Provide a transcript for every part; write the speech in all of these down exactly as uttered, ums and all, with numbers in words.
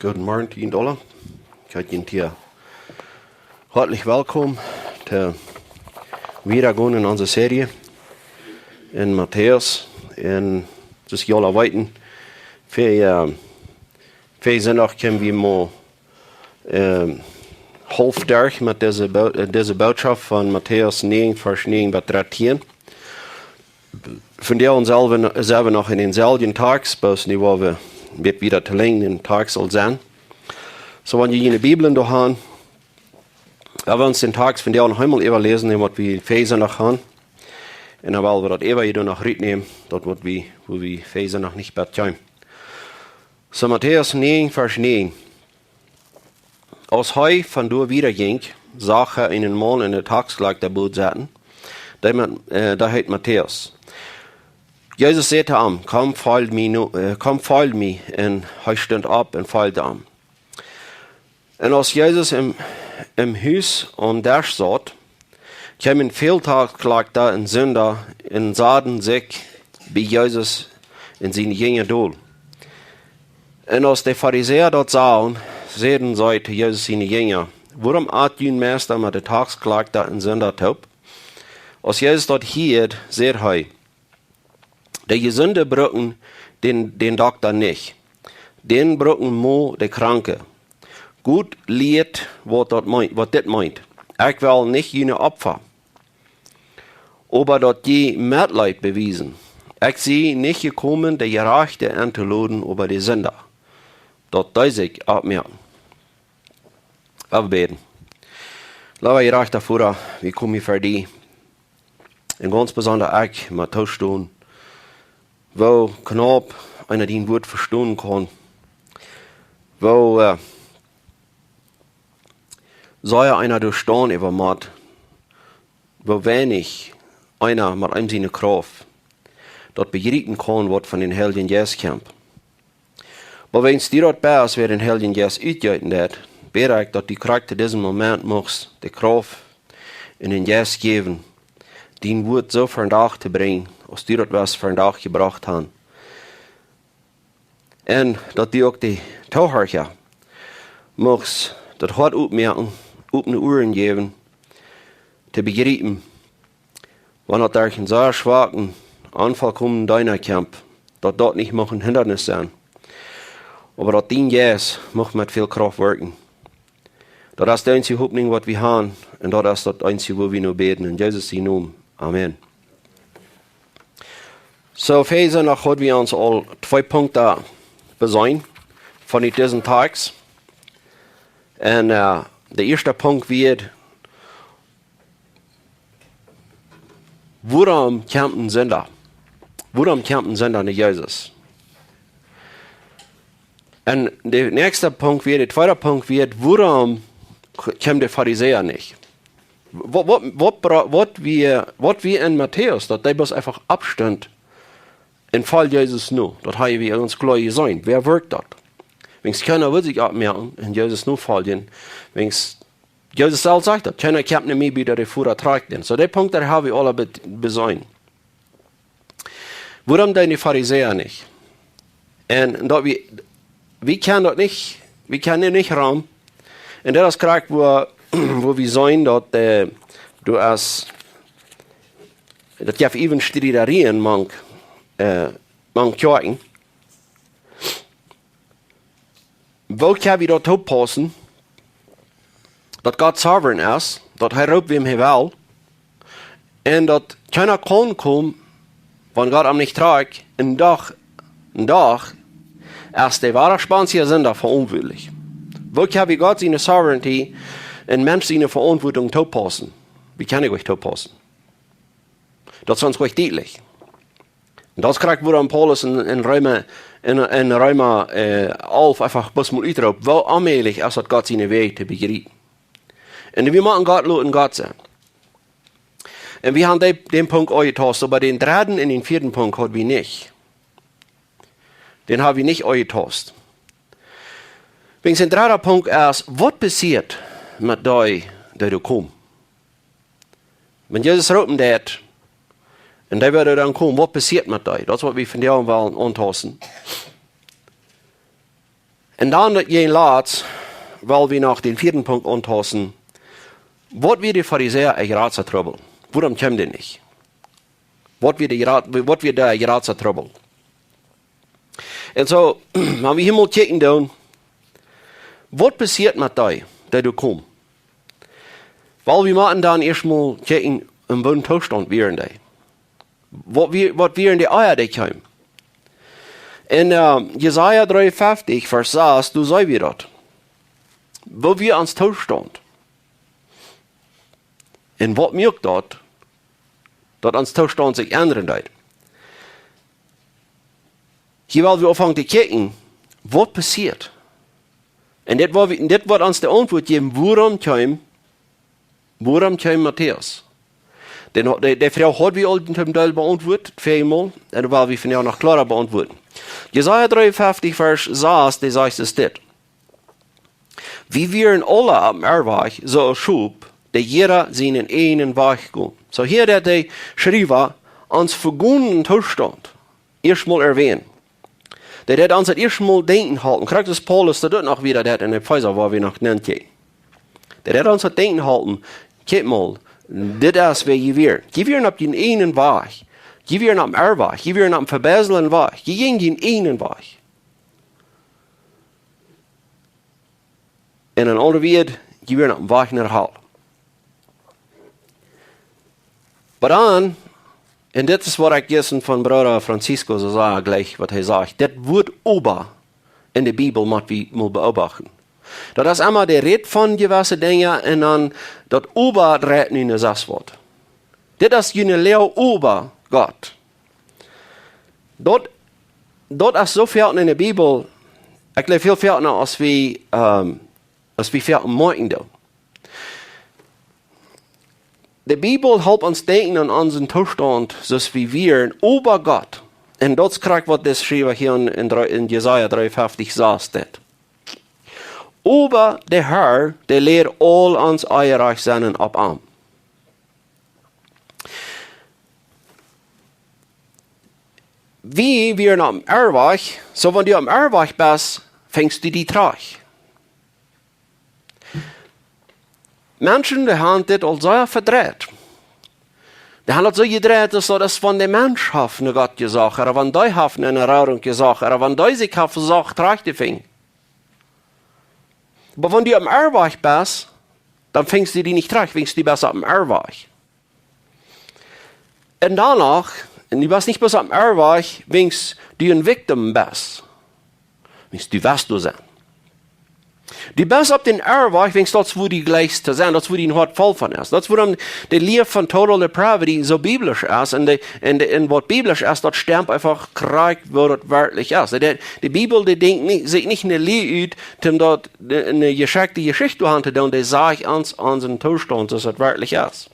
Gooden Morjen, Tiendola. Ekj heet junt hia hoatlich welkom to wieda gonen en onse Serie en Matäus. Un soo aus jie aula weeten, ver, äh, ver Sindach kjeemen wie mau, ähm, haulf derch met dise Bo-, äh, dise Bootschoft von Matäus näajen, Varsch näajen bat dartieen. Vondoag sent wie, sent wie noch en dänselwjen Takst, bloos nu woa wie een bät wieda to lenjd en dän Takst aul sennen. Soo, wan jie june Bibel doa han, woa wie ons dän Takst vondoag noch eemol äwaläsen, dän waut wie ver Sindach han. Un dan well wie daut äwa hia noch rutnämen, daut waut wie, wua wie ver Sindach nich bat kjeemen. Soo, Matäus näajen, Varsch näajen. Aus hee von doa wieda jinkj, sach hee eenen Maun en de Taksklakjta Bud sitten, dee Mat-, äh, dee heet Matäus. Jesus säd to am: "Komm, folj mie no, äh, komm, folj mie." Un hee stunt opp un foljt am. Un aus Jesus em, em Hus aum Desch saut, kjeemen väl Taksklakjta un Sinda un saten sikj bie Jesus un siene Jinja dol. Un aus de Farisäa daut sagen, säden see to Jesus siene Jinja: "Wuarom at jun Meista met de Taksklakjta un Sinda toop?" Aus Jesus daut hieed, säd hee: "De Jesunde brucken dän, dän Dokta nich, dee brucken mau de Kranke. Gott lieet, waut daut meent, waut dit meent: Ekj well nich june Opfa, oba daut jie Metleet bewiesen. Ekj sie nich jekomen, de Jerajchte entoloden, oba de Sinda, daut dee sikj oppmoaken." Lot ons bäden. Leewa jerajchta Voda, wie komen hia ver die. Un gaunz besonda ekj, mau tostonen, woo knaup eena dien Wuat vestonen kaun, woo, äh, sea eena doa stonen äwa mott, woo weinich eena met eenem siene Krauft daut bejriepen kaun, waut von dän Heiljen Jeist kjemt. Oba wan du daut best, wäa dän Heiljen Jeist utjeeten deit, bäd ekj, daut du krakjt en disen Moment muchst de Krauft un dän Jeist jäwen, dien Wuat soo vondoag to brinjen, aus du daut west vondoag jebrocht han. Un daut du uk de Toohorcha muchst daut Hoat oppmoaken, opne Uaren jäwen, to bejriepen, wan daut derch eenen sea schwaken, onvollkomnen Deena kjemt, daut daut nich mucht een Hindanis sennen, oba daut dien Jeist mucht met väl Krauft werkjen. Daut es de eensje Hopninj, waut wie han, un daut es daut eensje, wua wie no bäden. En Jesus sienen Nomen. Amen. Soo, ver Sindach haud wie ons aul twee Punkten beseenen von disen Takst. Un, äh, de ieeschte Punkt wia: Wuarom kjemt een Sinda? Wuarom kjemt een Sinda no Jesus? Un de näakjste Punkt wia, de tweede Punkt wia: Wuarom k-, kjeemen de Farisäa nich? Waut, waut, waut bra-, waut wia, waut wia en Matäus, daut dee bloos eefach oppstunt un foljd Jesus no? Daut hab wie ons kloa jeseenen. Woo werkjt daut? Wiels kjeena well sikj oppmoaken un Jesus nofoljen. Wiels Jesus selfst sajcht daut: "Kjeena kjemt no mie, bat de Voda trakjt am." Soo, dee Punkt, dee hab wie aula be-, beseenen. Wuarom doonen de Farisäa nich? Un daut wie, wie kjennen daut nich, wie kjennen nich rom. Un daut es krakjt, wua, wua wie seenen daut, äh, doa es, daut jeft äwen Striederieen mank, äh, mank Kjoakjen. Woo kjenn wie daut toopaussen, daut Gott sovereign es, daut hee roopt, wäm hee well, un daut kjeena kaun komen, wan Gott am nich trakjt, un doch, un doch es de woare spaunja Sinda veauntwuatlich? Woo kjenn wie Gott siene sovereignty un Mensch siene Veauntwuatunk toopaussen? Wie kjennen nich toopaussen. Daut es ons nich dietlich. Un daut es krakjt, wuarom Paulus en, en Reema, en, en Reema, äh, alf eefach bloos mol utroopt: "Woo onmäajlich es daut, Gott siene Wäaj to bejriepen." Un wie motten Gott loten Gott sennen. Un wie haben dee, dän Punkt aunjetaust, oba dän dredden un dän vieeden Punkt haud wie nich. Dän hab wie nich aunjetaust. Wiels dän dredden Punkt es: Waut passieet met dee, dee doa komen? Wan Jesus roopen deit, un dee woaren dan komen, waut passieet met dee? Daut es, waut wie vondoag wellen auntausten. Un dan daut jäajen latst, well wie noch dän vieeden Punkt auntausten. Waut wia de Farisäa äa jratsta Trubbel? Wuarom kjeemen dee nich? Waut wia de jrat-, waut wia de jratsta Trubbel? Un soo, wan wie hia mol kjikjen doonen, waut passieet met dee, dee doa komen? Well, wie motten dan ieescht mol kjikjen, en waut een Toostaunt wieren dee. Waut wia, waut wieren dee ea dee kjeemen? En, äh, Jesaja dreeunfeftich, Varsch sas, doa seenen wie daut. Woo wia ons Toostaunt? Un waut moakt daut, daut ons Toostaunt sikj endren deed? Hia well wie aunfangen to kjikjen, waut passieet. Un dit woat, dit woat ons de Auntwuat jäwen, wuarom kjeem, wuarom kjeem Matäus? Dän, de, de Froag haud wie aul toom Deel beauntwuat, väajemol, un well wie vondoag noch kloara beauntwuaden. Jesaja dreeunfeftich, Varsch sas, dee sajcht es dit: "Wie wieren aule oppem Errwajch, soo aus Schop, dee jieda sienen eejnen Wajch jinkj." Soo hia deit de Schriewa ons vegonen Toostaunt ieescht mol erwänen. Dee deit ons daut ieescht mol denkjen halpen. Krakjt soo aus Paulus daut uk noch wieda deit en Efeesa, wua wie noch nenkjikjen. Dee deit ons daut denkjen halpen. Kjikj mol, dit es wäa jie wieren. Jie wieren opp jun eejnen Wajch. Jie wieren oppem Errwajch. Jie wieren oppem vebeiselden Wajch. Jie jinjen jun eejnen Wajch. En een aundret Wuat, jie wieren oppem Wajch no de Hal. Oba dan, un dit es waut ekj jistren von Brooda Francisco soo saj, jlikj waut hee sajcht, dit Wuat "oba" en de Bibel mott wie mol beobachten. Daut es emma de Räd von jewesse Dinja un dan daut "oba" dreit nu no sest waut. Dit es june Läajes oba Gott. Daut, daut es soo väl en de Bibel, ekj jleew väl väl no aus wie, ähm, aus wie väl moakjen doonen. De Bibel halpt ons denkjen aun onsen Toostaunt, soo aus wie wieren, oba Gott. Un daut es krakjt waut de Schriewa hia en, en dree, en Jesaja dreeunfeftich sajcht. Oba de Herr, dee lieet aul ons Errwajchsennen opp am. Wie wieren oppem Errwajch, soo wan du oppem Errwajch best, finjst du die trigj. Menschen, dee haben dit aul soo vedreit. Dee haben daut soo jedreit, daut daut es, wan de Mensch haft no Gott jesocht, ooda wan dee haft no eene Radunk jesocht, ooda wan dee sikj haft vesieekjt trigj to finjen. Oba wan du oppem Errwajch best, dan finjst du die nich trigj, wiels du best oppem Errwajch. Un doano, un du best nich bloos oppem Errwajch, wiels du een Victim best. Wiels du west doa sennen. Du best opp dän Errwajch, wiels daut es wua du jleichst to sennen, daut es wua dien Hoat voll von es. Daut es wuarom de Lia von total depravity soo biblisch es, un de, un de, un waut biblisch es, daut stemt eefach krakjt woo daut werkjlich es. De, de Bibel, dee denkjt nich, sikj nich eene Lia ut, om daut de, eene jeschekjte Jeschicht doa aun to doonen, dee sajcht ons, onsen Toostaunt, soo aus daut werkjlich es.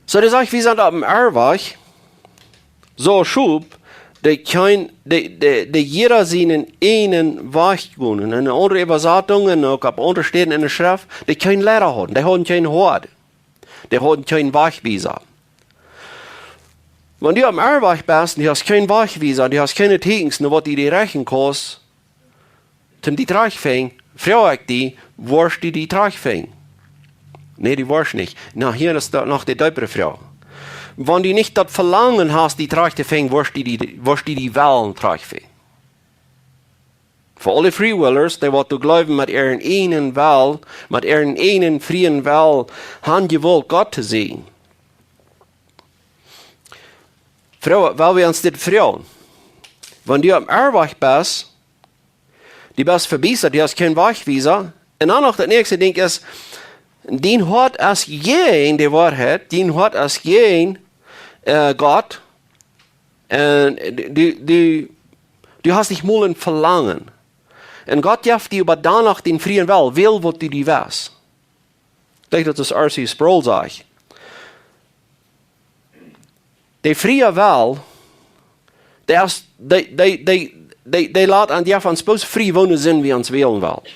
Soo, dee sajcht, wie sent oppem Errwajch, soo aus Schop, dee kjennen, dee, dee, dee jieda sienen eejnen Wajch gonen. En aundre Äwasatunk, uk opp aundre Städen en de Schreft, dee kjeene Leida hauden, dee hauden kjeen Hoad, dee hauden kjeen Wajchwiesa. Wan du oppem Errwajch best, un du hast kjeen Wajchwiesa, un du hast kjeene Tieekjens, no waut du die rechten kaust, om die trigj to finjen, froag ekj die, woascht du die trigj finjen? Nä, du woascht nich. Nu, hia es doa noch de deepre Froag. Wan du nich daut Velangen hast, die trigj to finjen, woascht du die, woascht du die wellen trigj finjen? Fa aule Free Willers, dee waut doa jleewen met äaren eejnen Well, met äaren eejnen frieen Well, han jewollt Gott to seenen. Froag, well wie ons dit froagen. Wan du oppem Errwajch best, du best vebiestat, du hast kjeen Wajchwiesa. Un dan noch daut näakjste Dinkj es, dien Hoat es jäajen de Woarheit, dien Hoat es jäajen, äh, Gott. Un du, du, du hast nich mol een Velangen. Un Gott jeft die oba doano dän frieen Well, wäl waut du die west. Ekj denkj, daut es R C Sproul, sajcht. De frie Well, dee es, dee, dee, dee, dee, dee lat ons, dee jeft ons bloos frie, woone Senn wie ons wälen wellen.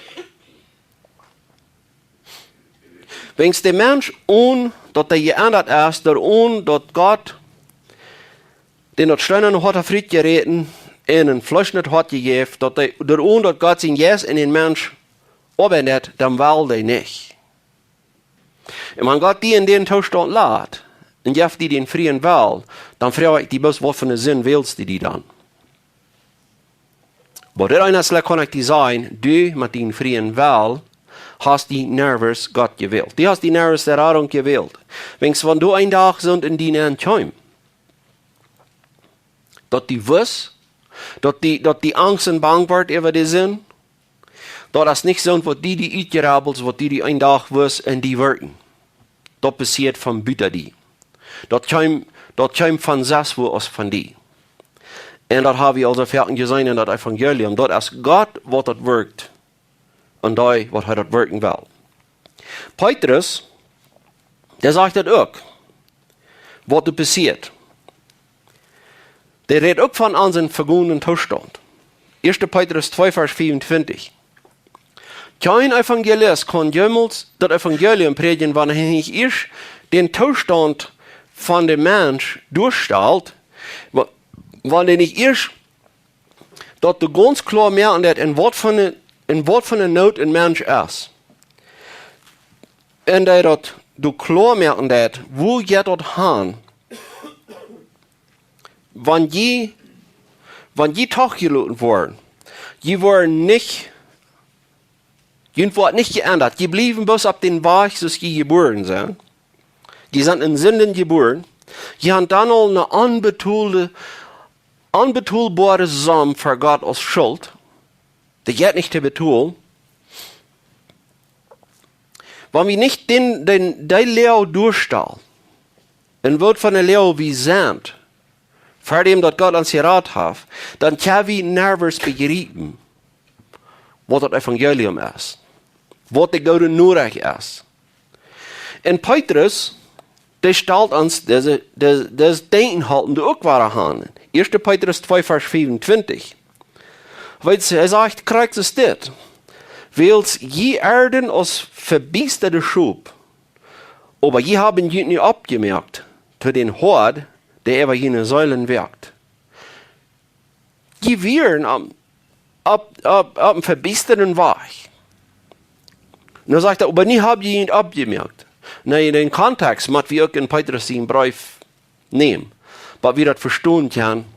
Wiels de Mensch, onen daut hee jeendat es, doa onen daut Gott dän daut steenane Hoat haft rutjeräten, en een Fleesch nich haft jejäft, daut dee, daut onen daut Gott sien Jeist en een Mensch oabeiden deit, dan well dee nich. Un wan Gott die en dän Toostaunt lat, un jeft die dän frieen Well, dan froag ekj die bloos, waut fa eene Sind wälst du die dan? Oba dit eene Sach kaun ekj die sajen, du met dän frieen Well hast die nuscht Gott jewält. Du hast die nuscht de Radunk jewält. Wiels wan du een Dach soo en die nenn kjeemst, daut du wist, daut du, daut du angst un bang woascht äwa de Sind, daut es nich soo waut du die utjerabbelt, waut du die een Dach wist en die Welt. Daut passieet von buten die. Daut kjeem, daut kjeem von selfst aus von die. Un daut hab wie aul soo foaken jeseenen en daut Evangelium. Daut es Gott waut daut wirkjt. Un dee waut hee daut wirkjen well. Petrus, dee sajcht daut uk, waut doa passieet. Dee rät uk von onsen vegonen Toostaunt. Ieeschte Petrus twee, Varsch vea un twintich. Kjeen Evangelist kaun jemols daut Evangelium prädjen, wan hee nich ieescht dän Toostaunt von dän Mensch doastalt, wa-, wan hee nich ieescht daut doa gaunz kloa moaken deit, en waut fa eene, en waut fa eene Noot een Mensch es. Un dee daut doa kloa moaken deit, woo jeit daut han, wan jie, wan jie doch jeloten woaren. Jie woaren nich, jie woaren nich jeendat. Jie bliewen bloos opp dän Wajch, soo aus jie jebuaren sent. Jie sent en Sinden jebuaren. Jie haben dan aul eene onbetoolde, onbetoolboare Som fa Gott aus Schult. Dee jeit nich to betolen. Wan wie nich dän, dän, dee Läajen doastalen, un waut fa eene Läajen wie sent, ver däm daut Gott ons jerat haft, dan kjenn wie nuscht bejriepen, waut daut Evangelium es, waut de goode Norecht es. Un Petrus, dee stalt ons dise, dise, dise Denkjen halpen, dee uk wada han. Ieeschte Petrus twee, Varsch vea un twintich. Weetst, hee sajcht, krakjt soo es dit. Wiels jie ieeden aus vebiestade Schop, oba jie haben junt nu oppjemoakt to dän Hoad, dee äwa june Seelen woakt. Jie wieren opp, opp, opp, opp eenen vebiestaden Wajch. Un dan sajcht hee, oba nu hab jie junt oppjemoakt. Nä, en dän Kontext mott wie uk en Petrus sienen Breef nämen. Waut wie daut vestonen kjennen,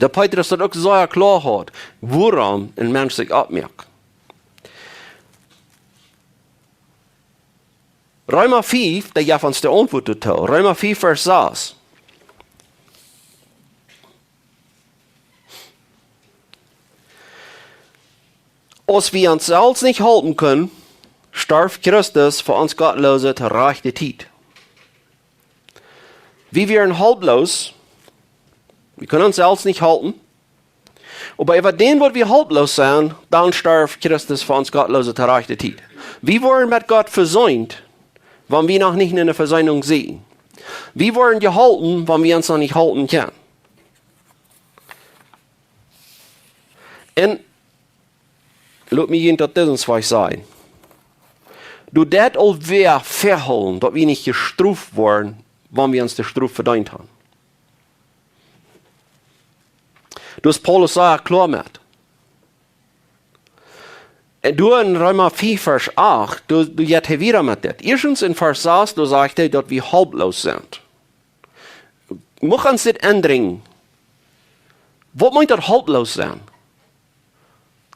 daut Petrus daut uk sea kloa haud, wuarom een Mensch sikj oppmoakt. Reema fiew, dee jeft ons de Auntwuat doatoo. Reema fiew, Varsch sas. Aus wie ons selfst nich halpen kunnen, storf Christus fa ons Gottloose to rajchte Tiet. Wie wieren halploos, wie kunnen ons selfst nich halpen, oba äwa dän, waut wie halploos sent, dan storf Christus fa ons Gottloose to rajchte Tiet. Wie woaren met Gott vesient, wan wie noch nich en eene Vesient sent. Wie woaren jeholpen, wan wie ons noch nich halpen kjennen. Un lot mie junt daut dit eenst sajen. Doa deit aul wäa vehoolen, daut wie nich jestroft woaren, wan wie ons de Strof vedeent haben. Doa es Paulus sea kloa met. Un doa en Reema fiew, Varsch acht, doa, doa jeit hee wieda met dit. Ieeschtens en Varsch sas, doa sajcht hee, daut wie halploos sent. Mucht ons dit endrinjen. Waut meent daut, halploos sennen?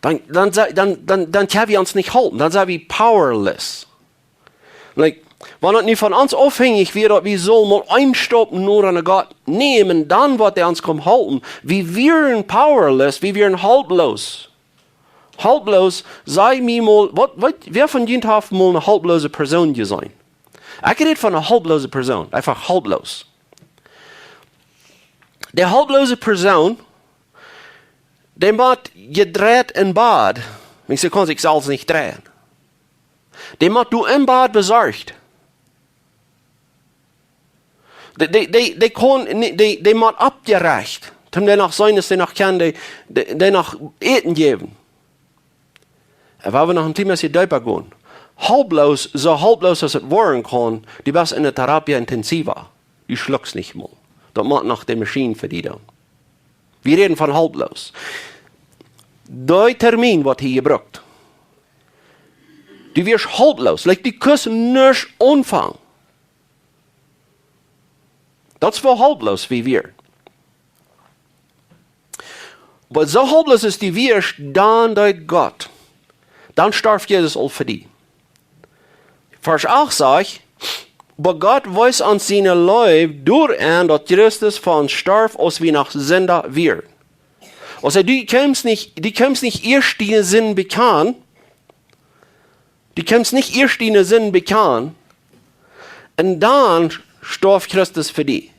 Dan, dan, sa-, dan, dan, dan kjenn wie ons nich halpen. Dan sent wie powerless. Like, wan et nu von ons aufhenjich wia, daut wie sullen mol een Stap noda aun Gott nämen, dan woat hee ons komen halpen. Wie wieren powerless, wie wieren halploos. Halploos, saj mie mol, waut, waut, wäa von junt haft mol eene halploose Persoon jeseenen? Ekj räd von eene halploose Persoon, eefach halploos. De halploose Persoon, dee woat jedreit em Bad, wiels hee kaun sikj selfst nich dreien. Dee woat doa em Bad besorcht. Dee, dee, dee, dee kaun ni-, dee, dee woat oppjerecht. Toom dee noch seenen, daut dee noch kaun, dee, dee, dee noch Äten jäwen. Un wan wie noch een Thema deepa gonen. Halploos, soo halploos aus et woaren kaun, du best en de terapia intensiva. Du schlukst nich mol. Daut moakt noch de Maschien fa die dan. Wie räden von halploos. Dee Termin woat hia jebrukt. Du wieescht halploos, like, du kust nuscht aunfangen. Daut es woo halploos wie wieren. Oba soo halploos aus du wieescht, dan deed Gott. Dan storf Jesus aul fa die. Varsch acht sajcht: "Oba Gott wees ons siene Leew doaraun, daut Christus fa ons storf, aus wie noch Sinda wieren." Aulsoo, du kaust nich, du kaust nich ieescht diene Sind bekjanen, du kaust nich ieescht diene Sind bekjanen, un dan storf Christus fa die.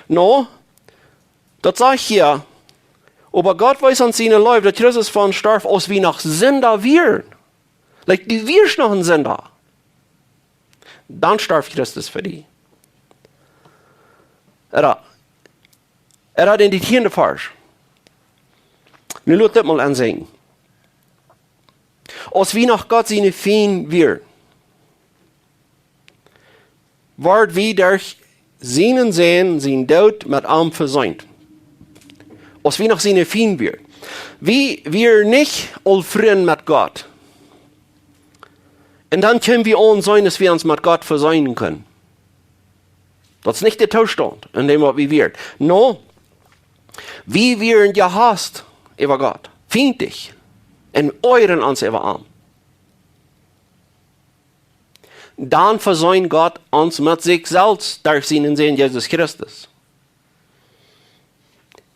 No, daut sajcht hia: "Oba Gott wees ons siene Leew, daut Christus fa ons storf, aus wie noch Sinda wieren." Like, du wieescht noch een Sinda. Dan storf Christus fa die. Ea, ea, en dän tienden Varsch. Nu lot dit mol aunseenen. "Aus wie noch Gott siene Fiend wieren, worden wie derch sienen Sän sienen Doot met am vesient." Aus wie noch siene Fiend wieren. Wie wieren nich aul Frind met Gott. Un dan kjeemen wie aun sennen, daut wie ons met Gott vesenen kjennen. Daut es nich de Toostaunt, en däm waut wie wieren. No, wie wieren jehaust äwa Gott, fientlich, un oajren ons äwa am. Dan veseent Gott ons met sikj selfst derch sienen Sän Jesus Christus.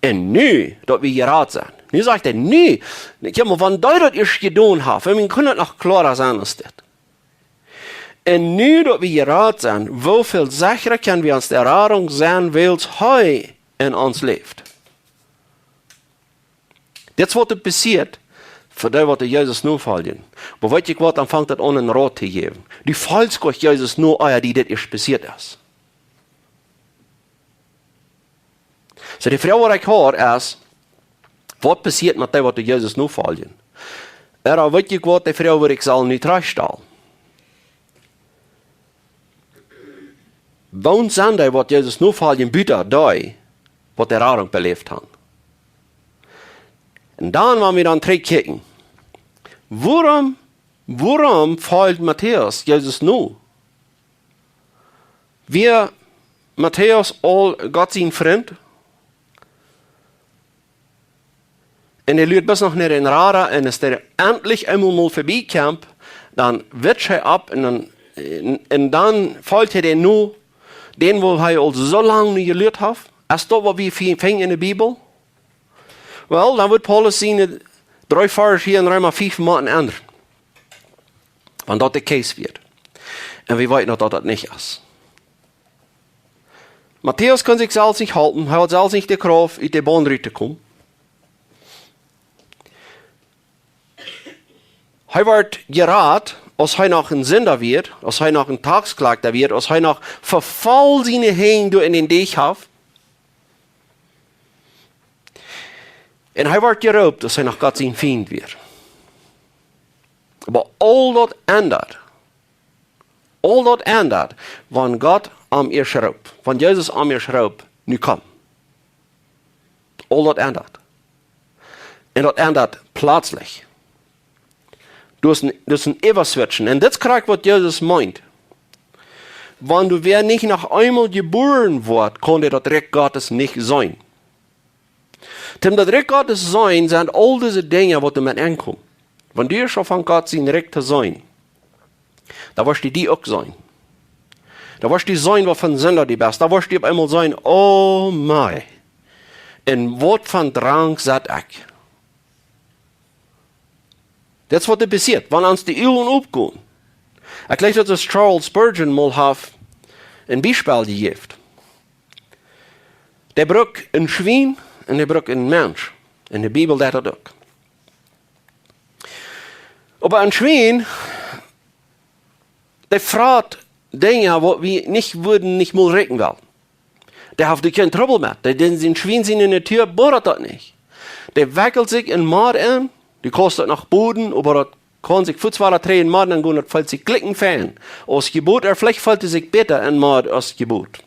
Un nu, daut wie jerat sent. Nu sajcht hee, nu, kjikj mol, wan dee daut ieescht jedonen haft, wie kjennen daut noch kloara sajen aus dit. Un nu, daut wie jerat sent, woo väl sechra kjenn wie ons de Radunk sennen, wiels hee en ons läft. Dit es waut doa passieet fa dee waut Jesus nofoljen. Oba weet jie waut, dan fangt daut aun een Rot to jäwen. Du foljst Gott Jesus no, ea die dit ieescht passieet es. Soo, de Froag waut ekj hia es, waut passieet met dee waut Jesus nofoljen? Ea, weet jie waut, de Froag woa ekj selfst nu trigjstalen. Woo sent dee waut Jesus nofoljen, buta dee waut de Radunk beläft haben? Un dan, wan wie dan trigjkjikjen, wuarom, wuarom foljt Matäus Jesus no? Wia Matäus aul Gott sien Frint? Un hee luat bloos noch no dän Rada, un aus hee entlich eemol mol verbie kjemt, dan witscht hee auf un dan, un, un dan foljt hee dän no, dän waut hee aul soo lang nu jeluat haft. Es daut waut wie fi-, finjen en de Bibel? Well, dan wudd Paulus siene dree Varsch hia en Reema fief motten endren. Wan daut de case wia. Un wie weeten daut daut nich es. Matäus kunn sikj selfst nich halpen, hee haud selfst nich de Krauft, ut de Baunt rut to komen. Hee wort jerat, aus hee noch een Sinda wia, aus hee noch een Taxkloakjta wia, aus hee noch vefoll siene Henj doa en dän Deech haud. Un hee wort jeroopt, aus hee noch Gott sien Frint wia. Oba aul daut endat, aul daut endat, wan Gott am ieescht roopt, wan Jesus am ieescht roopt: "Nu komm." Aul daut endat. Un daut endat pletslich. Daut es een, daut es een Äwaswitschen. Un dit es krakjt waut Jesus meent. Wan wäa nich noch eemol jebuaren woat, kaun dee daut Rikj Gottes nich seenen. Toom daut Rikj Gottes seenen, sent aul dise Dinja waut doamet aunkomen. Wan du ieescht aunfangst Gott sien Rikj to seenen, dan woascht du die uk seenen. Dan woascht du seenen, waut fa een Sinda du best. Dan woascht du opp eemol seenen: "Oh mei, en waut fa een Drank sit ekj." Dit es waut doa passieet, wan ons de Uagen opgonen. Ekj jleew daut Charles Spurgeon mol haft een Biespel jejäft. Dee brukt een Schwien un dee brukt een Mensch. En de Bibel deit daut uk. Oba een Schwien, dee frat Dinja waut wie nich wudden nich mol rikjen wellen. Dee haft doa kjeen Trubbel met. Dee, dän, sien Schwien siene Natua bodat daut nich. Dee wekjelt sikj en Modd en, dee kost daut noch boden, oba daut kaun sikj fuaz wada trigj en Modd nengonen, daut feelt sikj jlikj fein. Aus jebot, ea veleicht feelt et sikj bäta en Modd aus jebot.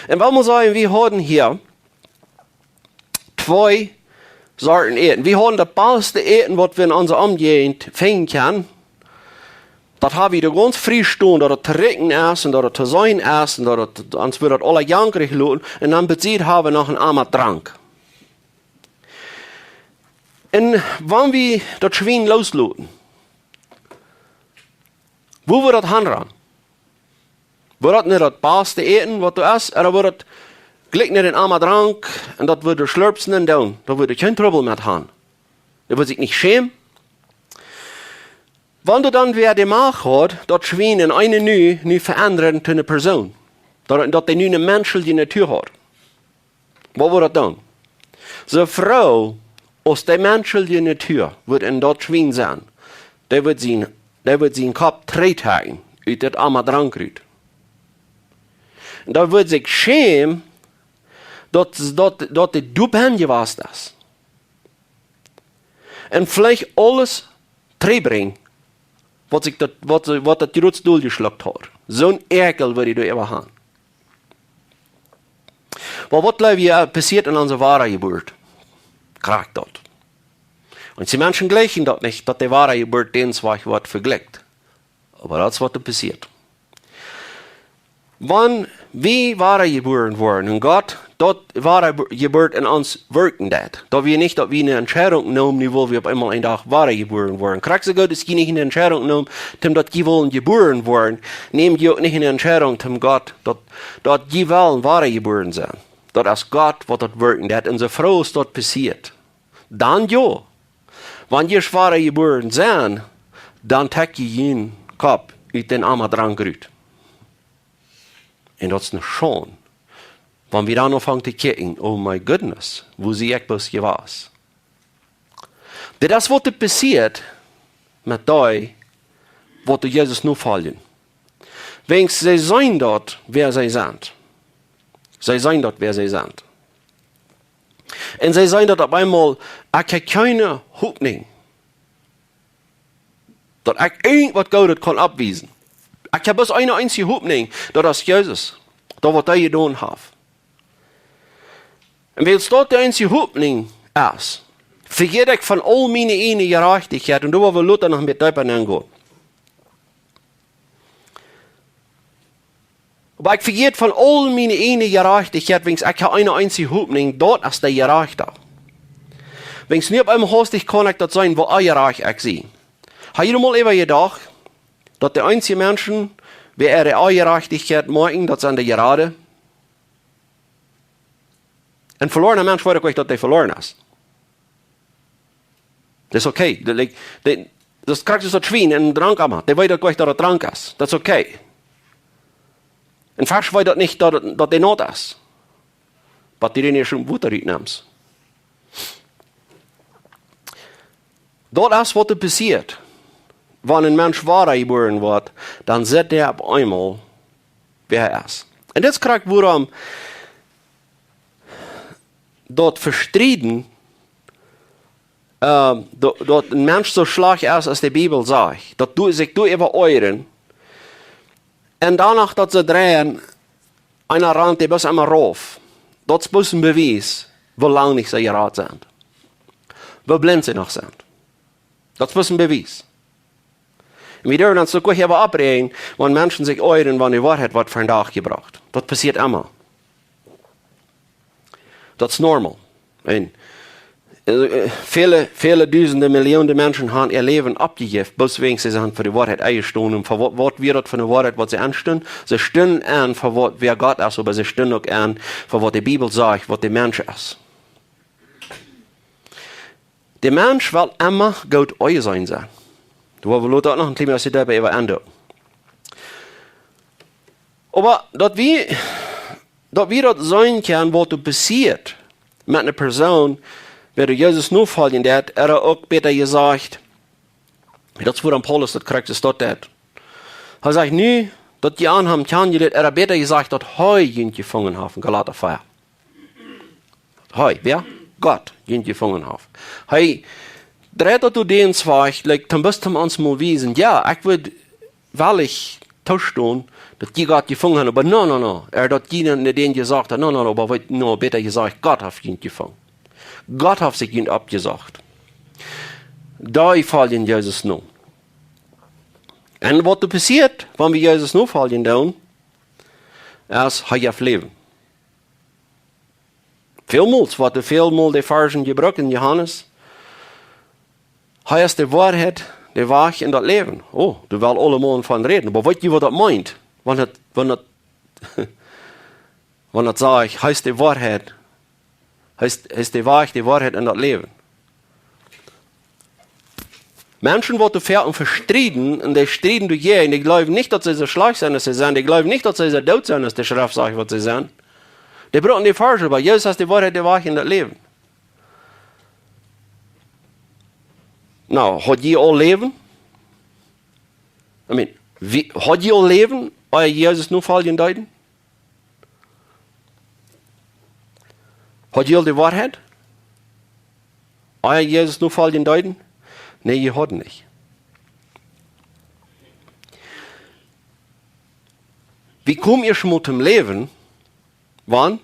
Un well wie sajen, wie hauden hia twee Sorten Äten. Wie haben daut baste Äten, waut wie en onse Omjäajent finjen kjennen. Daut haben wie doa gaunz frie stonen, daut daut to rikjen es un daut daut to seenen es un daut daut, ons woat daut aula jankrich loten. Un dan bie Sied haben wie noch een Ama Drank. Un wan wie daut Schwien loosloten, wua woat daut hanrannen? Woat daut no daut baste Äten, waut doa es, ooda woat daut jlikj no dän Ama Drank un daut woat doa schlurpsen un doonen? Daut woat doa kjeen Trubbel met haben. Daut woat sikj nich schämen. Wan doa dan wäa de Macht haud, daut Schwien en eene nu, nu veendren to eene Persoon. Daut, daut dee nu eene menschelje Natua haud. Waut woat daut dan? Soo froh aus de menschelje Natua woat en daut Schwien sennen, dee woat sien, dee woat sien Kopp trigjtrakjen ut daut Ama Drank rut. Un dee woat sikj schämen, daut, daut, daut dee doa benn jewast es. Un veleicht aules trigjbrinjen, waut sikj daut, waut, waut daut jrod doljeschlukt haud. Soon Äakel woat dee doa äwa haben. Oba waut jleew jie passieet en onse Wadajeburt? Krakjt daut. Un dee Menschen jlikjen daut nich, daut de Wadajeburt dän Wajch woat vejlikjt. Oba daut es waut doa passieet. Wan wie wadajebuaren woaren un Gott daut Wadajeburt en ons wirkjen deit, daut wie nich, daut wie eene Entscheidunk nämen, nu well wie opp eemol een Dach wadajebuaren woaren. Krakjt soo goot aus jie nich eene Entscheidunk nämen, toom daut jie wellen jebuaren woaren, näm jie uk nich eene Entscheidunk, toom Gott, daut, daut jie wellen wadajebuaren sennen. Daut es Gott, waut daut wirkjen deit. Un soo froh aus daut passieet, dan jo. Wan jie wadajebuaren sent, dan trakjt jie jun Kopp ut dän Ama Drank rut. Un daut es eene Schaund. Wan wie dan aunfangen to kjikjen, oh my goodness, wua sie ekj bloos jewast? Dit es waut doa passieet met dee, waut doa Jesus nofoljen. Wiels see seenen daut, wäa see sent. See seenen daut, wäa see sent. Un see seenen daut opp eemol, ekj hab kjeene Hopninj, daut ekj irjent waut Goodet kaun oppwiesen. Ekj hab bloos eene eensje Hopninj, daut es Jesus. Daut waut hee jedonen haft. Un wiels daut de eensje Hopninj es, vejät ekj von aul miene ieejne Jerajchtichkjeit, un doa well wie lota noch een bät deepa nengonen. Oba ekj vejät von aul miene ieejne Jerajchtichkjeit, wiels ekj hab eene eensje Hopninj, daut es de Jerajchta. Wiels nu opp eemol hastich kaun ekj daut seenen, woo onjerajcht ekj sie. Hab jie mol äwa jedocht, daut de eensje Menschen, wäa äare Onjerajchtichkjeit moakjen, daut sent de Jerade? Een velorna Mensch weet uk nich, daut hee veloren es. Daut es okay. Daut, like, dee, daut krakjt soo aus daut Schwien en Drankama. Dee weet uk nich, daut et Drank es. Daut es okay. Een Fesch weet daut nich, daut et, daut dee naut es. Bat du dän ieescht em Wota rutnemst. Daut es waut doa passieet. Wan een Mensch wadajebuaren woat, dan sitt hee opp eemol, wäa hee es. Un dit es krakjt wuarom daut Vestrieden, äh, daut, daut een Mensch soo schlajcht es, aus de Bibel sajcht, daut du, sikj doa äwa oajren, un doano daut see dreien, eena rant dee bloos emma rauf. Daut es bloos een Bewies, woo lang nich see jerat sent. Woo blint see noch sent. Daut es bloos een Bewies. Un wie derwen ons uk äwa oppräajen, wan Menschen sikj oajren, wan de Woarheit woat vondoag jebrocht. Daut passieet emma. Daut es normal. Un, äh, väle, väle dusende, Millionen Menschen haben äa Läwen aufjejäft, bloos wäajen see sent fa de Woarheit enjestonen. Un fa waut, waut wia daut fa eene Woarheit, waut see aunstunden? See stunden aun fa waut, wäa Gott es, oba see stunden uk aun fa waut de Bibel sajcht, waut de Mensch es. De Mensch well emma goot aunjeseenen sennen. Doa well wie lota noch een kjlien bät doaräwa aungonen. Oba daut wie, daut wie daut seenen kjennen, waut doa passieet met eene Persoon, wäa doa Jesus nofoljen deed, ooda uk bäta jesajcht, daut es wuarom Paulus daut krakjt soo steit. Hee sajcht nu, daut jie am kjanen jelieet, ooda bäta jesajcht, daut hee junt jefungen haft, en Galata vea. Hee, wäa? Gott, junt jefungen haft. Hee dreit daut doa dän Wajch, like, toom bloos toom ons mol wiesen. Jo, ekj wudd wellich toostonen, daut jie Gott jefungen haben, oba no, no, no. Ooda daut jie no dän jesajcht haben, no, no, no, oba weet, no, bäta jesajcht, Gott haft junt jefungen. Gott haft sikj junt oppjesocht. Dee foljen Jesus no. Un waut doa passieet, wan wie Jesus nofoljen doonen, es, hee jeft Läwen. Välmols, waut doa välmol de Varschen jebrukt en Johanes. Hee es de Woarheit, de Wajch un daut Läwen. Oh, doa well aule Morjen von räden. Oba weet jie, waut daut meent? Wan daut, wan daut, wan daut sajcht, hee es de Woarheit. Hee es, hee es de Wajch, de Woarheit un daut Läwen. Menschen, waut doa foaken vestrieden, un dee strieden doajäajen, dee jleewen nich, daut see soo schlajcht sent aus see sent, dee jleewen nich, daut see soo doot sent, aus de Schreft sajcht, waut see sent. Dee brucken de Varschen, oba Jesus es de Woarheit, de Wajch un daut Läwen. Nu, haud jie aul Läwen? I mean, wie, haud jie aul Läwen, ea jie Jesus nofoljen deeden? Haud jie aul de Woarheit, ea jie Jesus nofoljen deeden? Nä, jie hauden nich. Wie komen ieescht mol tom Läwen, wan?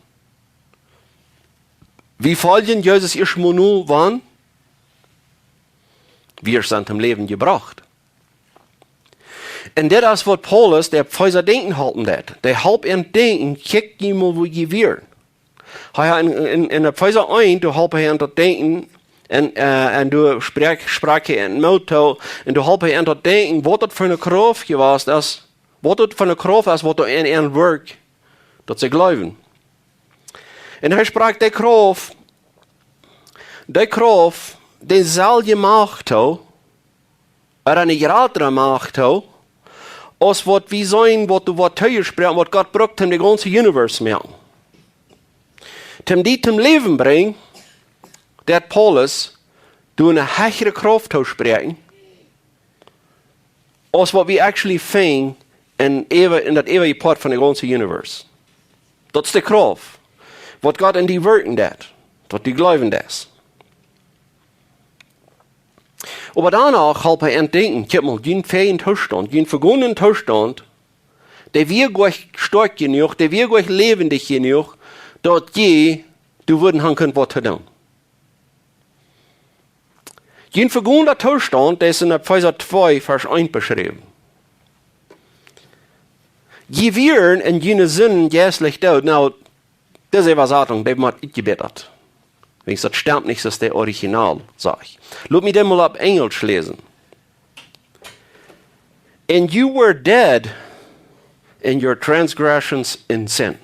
Wie foljen Jesus ieescht mol no, wan? Wie sent tom Läwen jebrocht. Un dit es, waut Paulus de Efeesa denkjen halpen deed. Dee holp an denkjen, kjikj jie mol, wua jie wieren. Hee haud en, en, en Efeesa eent, doa holp hee an daut denkjen, un, äh, un doa sprakj, sprakj hee an Moot too, un doa holp hee an daut denkjen, waut daut fa eene Krauft jewast es, waut daut fa eene Krauft es, waut doa en an wirkjt, daut see jleewen. Un hee sprakj de Krauft, de Krauft, deeselwje Macht too, ooda eene jratre Macht too, aus waut wie seenen, waut doa woat toojesproaken, waut Gott brukt, om de gaunze Universe moaken. Om die tom Läwen brinjen, deed Paulus doa eene hechre Krauft toospräakjen, aus waut wie actually finjen en äwa-, en daut äwaje Poat von de gaunze Universe. Daut es de Krauft, waut Gott en die wirkjen deed, waut du jleewen deist. Oba doano holp hee an denkjen, kjikj mol, jun fäajen Toostaunt, jun vegonen Toostaunt, dee wia goa stoakj jenuach, dee wia goa läwendich jenuach, daut jie, du wudden han kunt waut to doonen. Jun vegonen Toostaunt, dee es en Efeesa twee, Varsch eent beschräwen. Jie wieren en june Sinden jeistlich doot. Nu, dise Äwasatunk, dee mott utjebätat. Wiels daut stemt nich, daut es de Original, saj ekj. Lot mie dän mol opp Enjelsch läsen. "And you were dead in your transgressions and sin."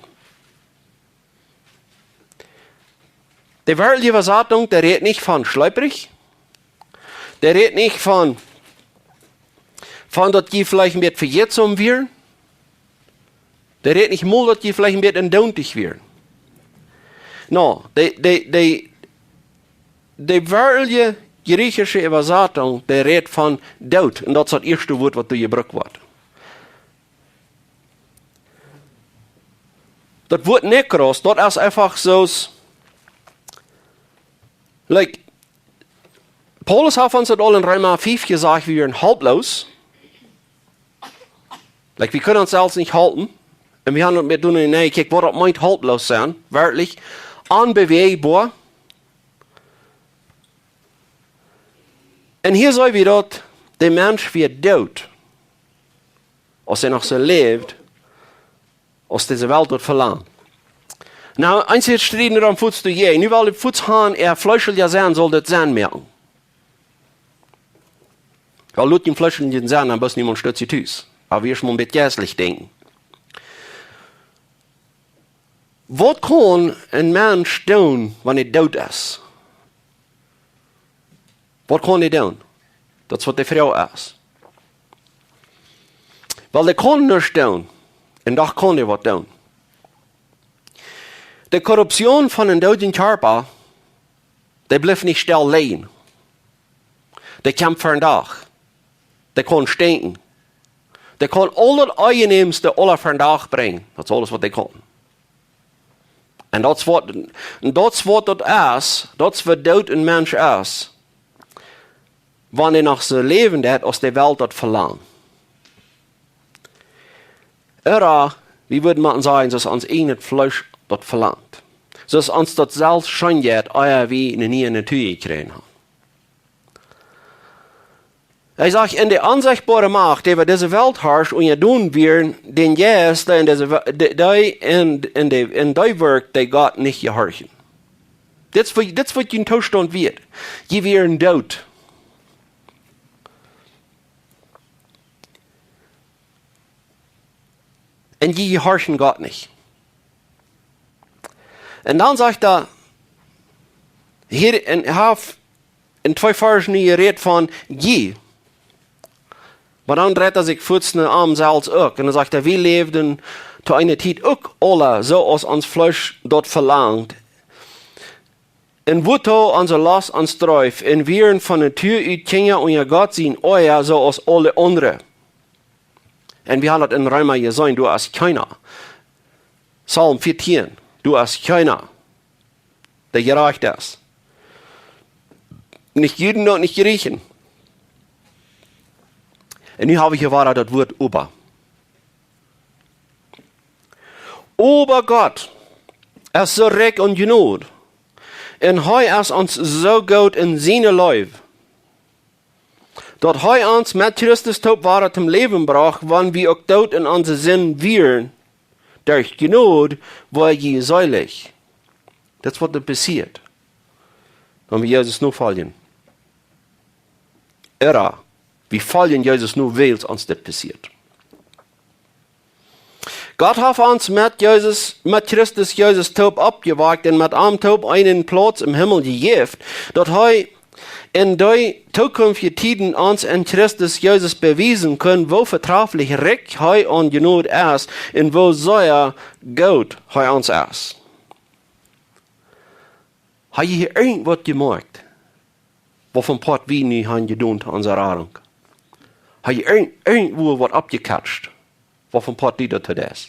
De werkjliche Äwasatunk, dee rät nich von schleeprich. Dee rät nich von, von daut jie veleicht een bät vejätsom wieren. Dee rät nich mol, daut jie veleicht een bät endontich wieren. Nu, de, de, de, de werkjliche griechische Äwasatunk, dee rät von Doot. Un daut es daut ieeschte Wuat, waut doa jebrukt woat. Daut Wuat Nekros, daut es eefach soo aus, like, Paulus haft ons daut aul en Reema fief jesajcht, wie wieren helplos. Like, wie kunnen ons selfst nich halpen. Un wie haben daut met doonen, nä, kjikj, waut daut meent, helplos sennen. Werkjlich onbewäajboa. Un hia seenen wie daut, de Mensch wia doot, aus hee noch soo läwd, aus dise Welt daut velangt. Nu, eenje strieden dan fuaz doajäajen. Nu well ekj fuaz han, äa fleeschelja Senn saul daut Senn moaken. Well, lot jun fleescheljen Senn, dan best niemols stoakj tus. Oba wie ieescht mol een bät jeistlich denkjen. Waut kaun een Mensch doonen, wan hee doot es? Waut kaun hee doonen? Daut es waut de Froag es. Well, dee kaun nuscht doonen. Un doch kaun dee waut doonen. De Korruption von een dooden Kjarpa, dee blift nich stell lijen. Dee kjemt ver dän Dach. Dee kaun stinkjen. Dee kaun aul daut Eejennämste aula ver dän Dach brinjen. Daut es aules, waut dee kaun. Un daut es waut, un daut es waut daut es, daut es waut doot een Mensch es, wan hee noch soo läwen deit, aus de Welt daut velangt. Ooda, wie wudden motten sajen, soo aus ons ieejnet Fleesch daut velangt. Soo aus ons daut selfst scheen jeit, ea wie eene niee Natua jekjräajen haben. Hee sajcht, en de onsechtboare Macht, dee äwa dise Welt harscht, unjadon wieren, dän Jeist, dee en dise We-, dee, dee en, en de, en dee Werkj, dee Gott nich jehorchen. Dit es waut, dit es waut jun Toostaunt wia. Jie wieren doot. Un jie jehorchen Gott nich. Un dan sajcht hee, hia en, haft en twee Varschen jerät von jie. Oba dan dreit hee sikj fuaz no am selfst uk. Un dan sajcht hee, wie läwden to eene Tiet uk aula, soo aus ons Fleesch daut velangt. Un wua onse Lost ons dreef, un wieren von Natua ut Kjinja unja Gott sien Oaja, soo aus aule aundre. Un wie haben daut en Reema jeseenen, doa es kjeena. Psalm vieetieen, doa es kjeena, dee jerajcht es. Nich Juden un nich Jrieechen. Un nu hab wie hia wada daut Wuat oba. Oba Gott es soo rikj aun Jnod. Un hee es ons soo goot en siene Leew, daut hee ons met Christus toop wada toom Läwen brocht, wan wie uk doot en onse Sind wieren. Derch Jnod woa jie seelich. Dit es waut doa passieet, wan wie Jesus nofoljen. Ea, wie foljen Jesus no, wiels ons dit passieet. Gott haft ons met Jesus, met Christus Jesus toop oppjewakjt un met am toop eenen Plauz em Himmel jejäft, daut hee en dee tookunftje Tieden ons en Christus Jesus bewiesen kunn, woo vetraflich rikj hee aun Jnod es un woo sea goot hee ons es. Hab jie hia irjent waut jemoakjt, waut von Poat wie nu haben jedonen to onse Radunk? Hab jie irjent, irjentwua waut oppjekatscht, waut von Poat die daut es?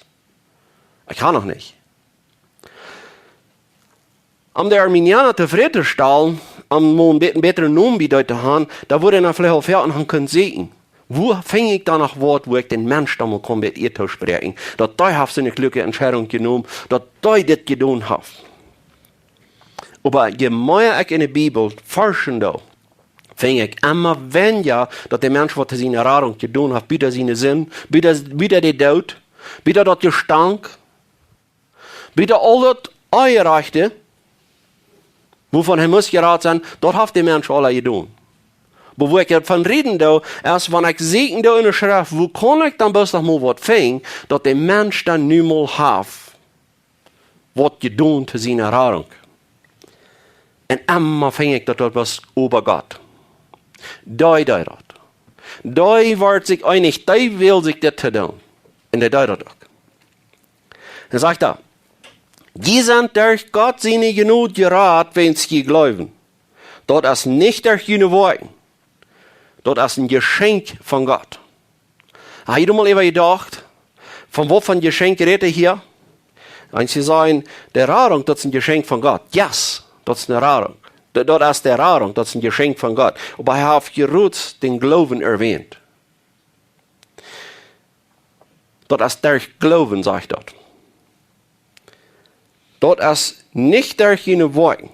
Ekj hab noch nich. Om de Arminianer tofräd to stalen, om mau een bät, een bätren Nomen bie dee to haben, dan wudd eena veleicht aul väl aun haben kunnen sajen: Wua finj ekj dan noch waut, wua ekj dän Mensch dan mol kaun bät ea toospräakjen, daut dee haft soone kluake Entscheidunk jenomen, daut dee dit jedonen haft? Oba je mea ekj en de Bibel forschen doo, finj ekj emma weinja, daut de Mensch waut to siene Radunk jedonen haft, buta siene Sind, buta, buta de Doot, buta daut Jestank, buta aul daut Onjerajchte, wuavon hee must jerat sennen, daut haft de Mensch aula jedonen. Oba wua ekj von räden doo, es, wan ekj sieekjen doo en de Schreft, wua kaun ekj dan bloos noch mol waut finjen, daut de Mensch dan nu mol haft waut jedonen to siene Radunk? Un emma finj ekj, daut daut wia oba Gott. Dee, dee daut. Dee wia sikj eenich, dee wull sikj dit to doonen. Un dee deed daut uk. Dan sajcht hee: Jie sent derch Gott siene Jnod jerat, wiels jie jleewen. Daut es nich derch june Woakjen. Daut es een Jeschenkj von Gott. Hab jie mol äwa jedocht, von waut von Jeschenkj rät hee hia? Eenje sajen, de Radunk, daut es een Jeschenkj von Gott. Yes, daut es eene Radunk. Daut, daut es de Radunk, daut es een Jeschenkj von Gott. Oba hee haft hia bloos dän Gloowen erwähnt. Daut es derch Gloowen, sajcht daut. Daut es nich derch june Woakjen.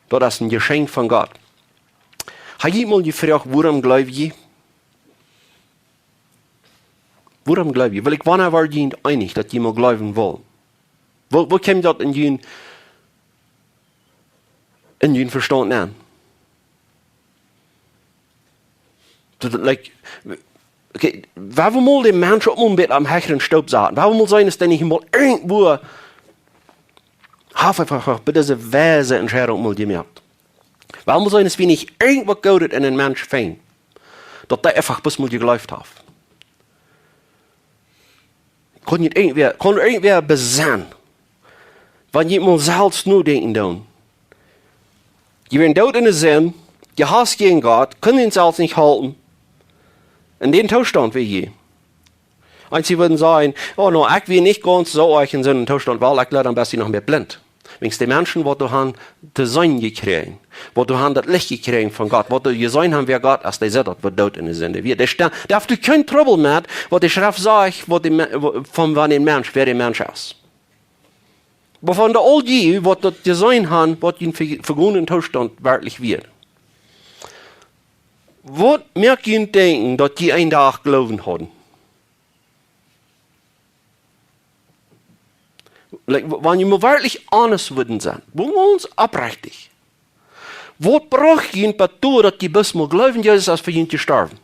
Daut es een Jeschenkj von Gott. Hab jie mol jefroacht, wuarom jleew jie? Wuarom jleew jie? Well ekj, wanea wort jie eenich, daut jie mol jleewen wullen? Woo, woo kjeem daut en jun, en jun Vestaunt aun? Daut, like, okay, wuarom mol de Mensch uk mol een bät aum hecheren Stoop saten? Wuarom mol sennen, es dee nich mol irjentwua, haft eefach bie dise weise Entscheidunk mol jemoakt? Wuarom mol sennen, es wie nich irjentwaut Goodet en een Mensch finjen, daut dee eefach bloos mol jejleeft haft? Kaun nich irjentwäa, kaun irjentwäa besennen, wan jie mol selfst nodenkjen doonen? Jie wieren doot en de Sind, jehauft jäajen Gott, kunnen junt selfst nich halpen. En dän Toostaunt wia jie. Eenje wudden sajen: Oh, no, ekj wia nich gaunz soo oajch en soon Toostaunt, wiels ekj leet een bät noch mea blint. Wäajen de Menschen, waut doa han to seenen jekjräajen, waut doa han daut Licht jekjräajen von Gott, waut doa jeseenen han, wäa Gott es, dee sent daut, waut doot en de Sind wia. Dee sta-, dee haft doa kjeen Trubbel met, waut de Schreft sajcht, waut de Me-, wa-, von wan een Mensch, wäa de Mensch es. Oba von de aul dee, waut daut jeseenen han, waut jun ve-, vegonen Toostaunt werkjlich wia. Waut moakt junt denkjen, daut dee een Dach Gloowen hauden? Like, w-, wan jie mau werkjlich honest wudden sennen, mau gaunz oprechtich, waut brocht junt bat doa, daut jie bloos mau jleewen, Jesus es fa junt jestorwen?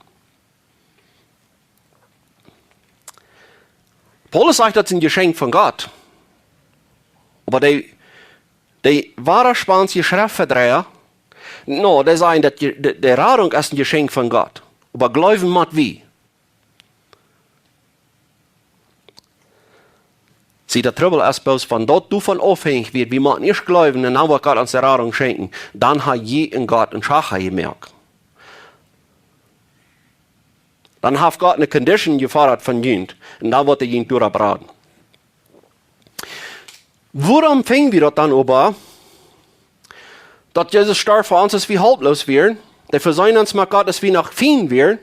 Paulus sajcht, daut es een Jeschenkj von Gott. Oba dee, dee wadaspaunsje Schreftverdreia, no, dee sajen, daut je-, de, de Radunk es een Jeschenkj von Gott. Oba jleewen mott wie. See, de Trubbel es bloos, wan daut doavon aufhenjt wia, wie motten ieescht jleewen un dan woat Gott ons de Radunk schenkjen, dan ha jie un Gott een Schacha jemoakt. Dan haft Gott eene Condition jefoddat von junt un dan woat hee junt doaropp raden. Wuarom finj wie daut dan oba, daut Jesus storf fa ons, aus wie helploos wieren? Dee veseend ons met Gott, aus wie noch Fiend wieren.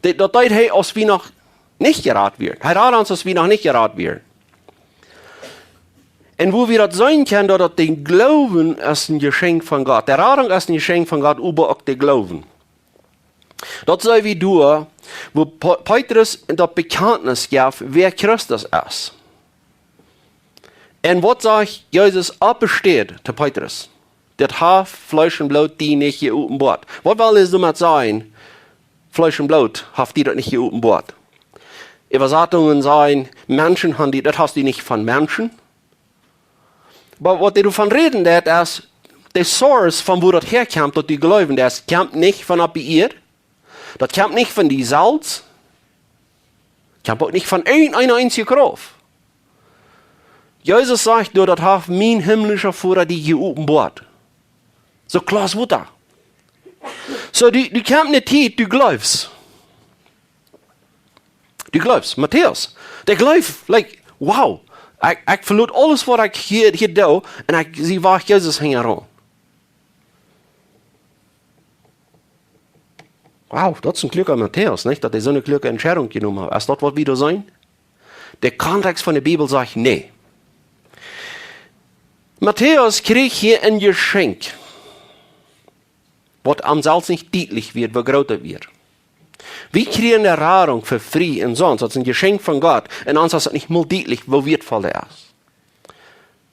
Dee, daut deed hee, aus wie noch nich jerat wieren. Hee rad ons, aus wie noch nich jerat wieren. Un woo wie daut seenen kjennen, daut, daut de Gloowen es een Jeschenkj von Gott. De Radunk es een Jeschenkj von Gott, oba uk de Gloowen. Daut see wie doa, woo Pe-, Petrus daut Bekjantnis jeef, wäa Christus es. Un waut sajcht Jesus opp de Städ to Petrus? Dit haft Fleesch un Bloot die nich jeopenboat. Waut well hee doamet sajen? Fleesch un Bloot haft die daut nich jeopenboat. Äwasatungen sajen, Menschen han die, daut hast du nich von Menschen. Oba waut hee doavon räden deit, es, de source von woo daut häakjemt, daut du jleewen deist, kjemt nich von opp de Ieed. Daut kjemt nich von die selfst. Kjemt uk nich von eene, eene eensje Krauft. Jesus sajcht doa, daut haft mien himmlischa Voda die jeopenboat. Soo kloa aus Wota. Soo, du, du kjemst nich hia, du jleefst. Du jleefst, Matäus. Dee jleeft, like, wow. Ekj, ekj veloot aules, waut ekj hia, hia doo, un ekj sie wajch Jesus hinjaraun. Wow, daut es een kluaka Matäus, nich? Daut hee soone kluake Entscheidunk jenomen haft. Es daut, waut wie doa seenen? De Kontext von de Bibel sajcht nä. Matäus kjrieech hia een Jeschenkj, waut am selfst nich dietlich wia, woo groot daut wia. Wie kjrieen de Radunk fa frie un sonst. Daut es een Jeschenkj von Gott. Un ons es daut nich mol dietlich, woo wieetvoll daut es.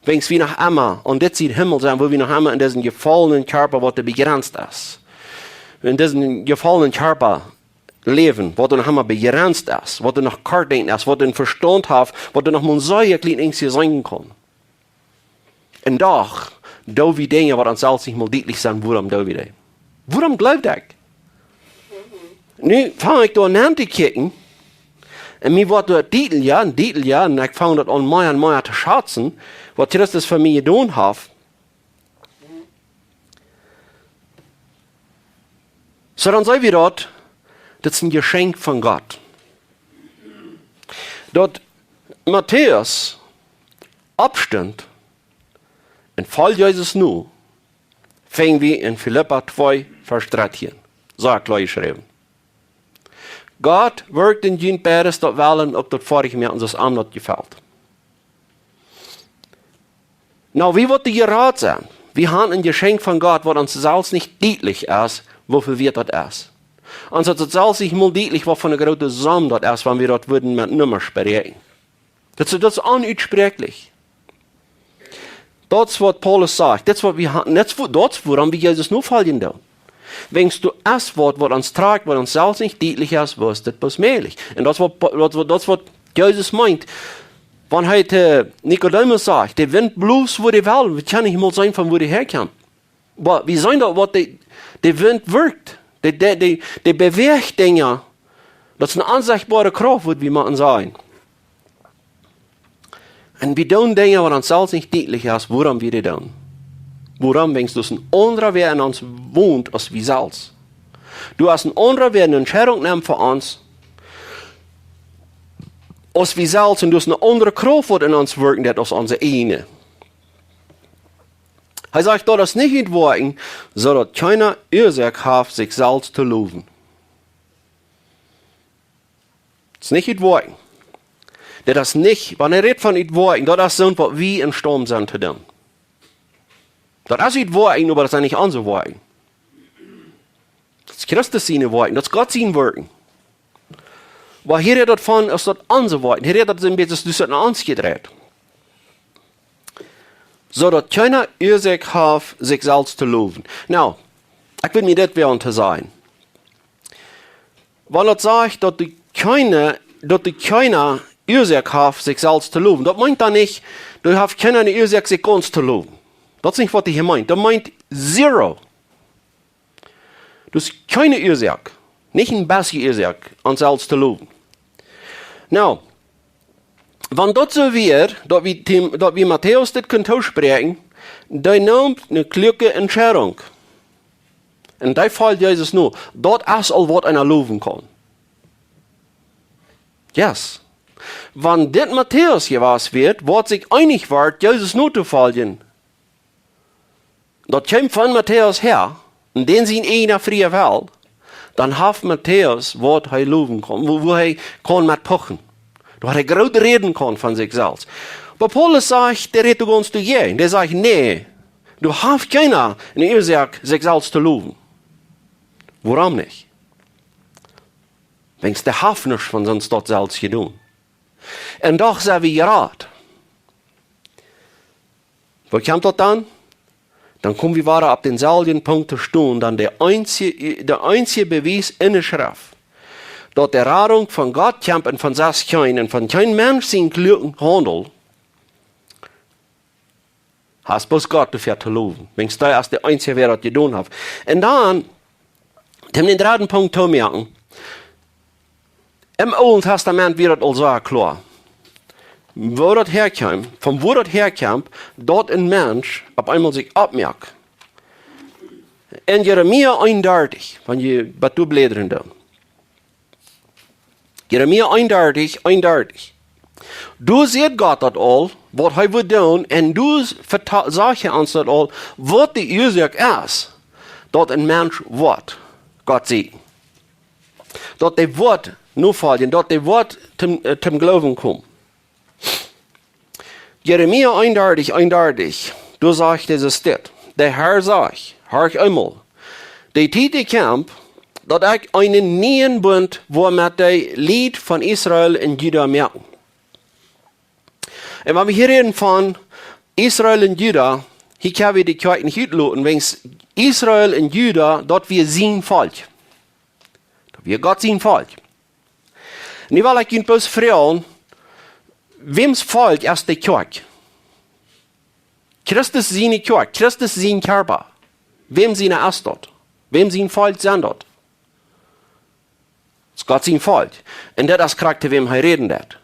Wäajen wie noch emma, un dit es Himmel sennen, woo wie noch emma en disen jefollenen Kjarpa, waut bejrenzt es. En disen jefollenen Kjarpa läwen, waut noch emma bejrenzt es, waut noch kort denkjen es, waut een Vestaunt haft, waut noch mau sea kjlien Dinja seenen kaun. Un doch, doo wie Dinja, waut ons selfst nich mol dietlich sent, wuarom doo wie dee? Wuarom jleew ekj? Nu fang ekj doa aun to kjikjen. Un mie woat daut dietlicha un dietlicha, un ekj fang daut aun mea un mea to schazen, waut Christus fa mie jedonen haft. Soo dan seen wie daut, daut es een Jeschenkj von Gott. Daut Matäus oppstunt un foll Jesus no, finj wie en Filippa twee, Varsch dartieen. Soo kloa jeschräwen. Gott wirkjt en junt beides daut Wellen uk daut foadich moaken, soo aus am daut jefelt. Nu, wie woat dee jerat sennen? Wie han een Jeschenkj von Gott, waut ons selfst nich dietlich es, woo väl wieet daut es. Ons es daut selfst nich mol dietlich, waut fa eene groote Som daut es, wan wie daut wudden met Nummasch beräakjnen. Daut es, daut es onutspräakjlich. Daut es, waut Paulus sajcht. Daut es, waut wie ha-, daut es, woo-, daut es, wuarom wie Jesus nofoljen doonen. Wäajen daut es waut, waut ons trakjt, waut ons selfst nich dietlich es, woo es dit bloos mäajlich? Un daut es, waut Pa-, daut, waut, daut es, waut Jesus meent, wan hee to Nikodemus sajcht, de Wint bloos, woo dee well, wie kjennen nich mol seenen, von woo dee häakjemt. Oba wie seenen daut, waut de, de Wint wirkjt. Dee, dee, dee, dee bewäacht Dinja. Daut es eene onsechtboare Krauft, waut wie motten seenen. Un wie doonen Dinja, waut ons selfst nich dietlich es, wuarom wie dee doonen. Wuarom? Wäajen daut een aundra wäa en ons wont aus wie selfst. Daut es een aundra wäa eene Entscheidunk nemt fa ons, aus wie selfst, un daut es eene aundre Krauft, waut en ons wirkjen deit, aus onse ieejne. Hee sajcht, daut es nich ut Woakjen, soo daut kjeena Uasoak haft, sikj selfst to lowen. Daut es nich ut Woakjen. Daut es nich, wan hee rät von ut Woakjen, daut es soont waut wie em Staut sent to doonen. Daut es ut Woakjen, oba daut sent nich onse Woakjen. Daut es Christus siene Woakjen, daut es Gott sien Woakjen. Oba hia rät daut von, es daut onse Woakjen. Hia rät daut een bät, daut es no ons jedreit. Soo daut kjeena Uasoak haft, sikj selfst to lowen. Nu, ekj well mie dit wellen to sajen. Wan daut sajcht, daut du kjeene, daut du kjeena Uasoak haft, sikj selfst to lowen, daut meent dan nich, du hast kjeene Uasoak, sikj gaunz to lowen. Daut es nich waut hee meent. Daut meent zero. Du hast kjeene Uasoak, nich een bät Uasoak, ons selfst to lowen. Nu, wan daut soo wia, daut wie, Tim, daut wie Matäus dit kunnen toospräakjen, dee nemt eene kluake Entscheidunk. Un dee folcht Jesus no. Daut es aul waut eena lowen kaun. Yes. Wan dit Matäus jewast wia, waut sikj eenich wia, Jesus notofoljen, daut kjeem von Matäus häa, un dän sien eejna frieen Wellen, dan haft Matäus waut hee lowen kaun, wua, wua hee kaun met puchen. Doa haud hee groot räden kunnen von sikj selfst. Oba Paulus sajcht, dee rät doa gaunz doajäajen. Dee sajcht, nä, du hast kjeene Uasoak, sikj selfst to lowen. Wuarom nich? Wiels dee haft nuscht von sien Staut selfst jedonen. Un doch sent wie jerat. Woo kjemt daut dan? Dan kome wie wada opp dänselwjen Punkt to stonen, dan de eensje, de eensje Bewies enne Schreft, daut de Radunk von Gott kjemt un von selfst kjeem un von kjeen Mensch sien kluaken Haundel, haft bloos Gott doafäa to lowen. Wiels dee es de eensje, wäa daut jedonen haft. Un dan, om dän dredden Punkt to moaken, em Oolen Testament wia daut aul soo kloa, wua daut häakjeem, von wua daut häakjeem, daut een Mensch opp eemol sikj oppmoakt. En Jeremia eenundartich, wan jie bat doa bläden doonen. Jeremia eenundartich, eenundartich. Doa sajcht Gott daut aul, waut hee woat doonen, un doa veta-, sajcht hee ons daut aul, waut de Uasoak es, daut een Mensch woat Gott seenen. Daut hee woat nofoljen, daut hee woat toom, äh, toom Gloowen komen. Jeremia eenundartich, eenundartich, doa sajcht Jesus dit. De Herr sajcht, horch eemol, de Tiet kjemt, daut ekj eenen nieen Bunt woa met de Lied von Israel un Juda moaken. Un wan wie hia räden von Israel un Juda, hia kjenn wie de Kjoakj nich utloten, wiels Israel un Juda, daut wia sien Volkj. Daut wia Gott sien Volkj. Nu well ekj junt bloos froagen, wäms Volkj es de Kjoakj? Christus siene Kjoakj, Christus sien Kjarpa. Wäm siene es daut? Wäm sien Volkj sent daut? Daut es Gott sien Volkj. Un daut es krakjt, wäm hee räden deed.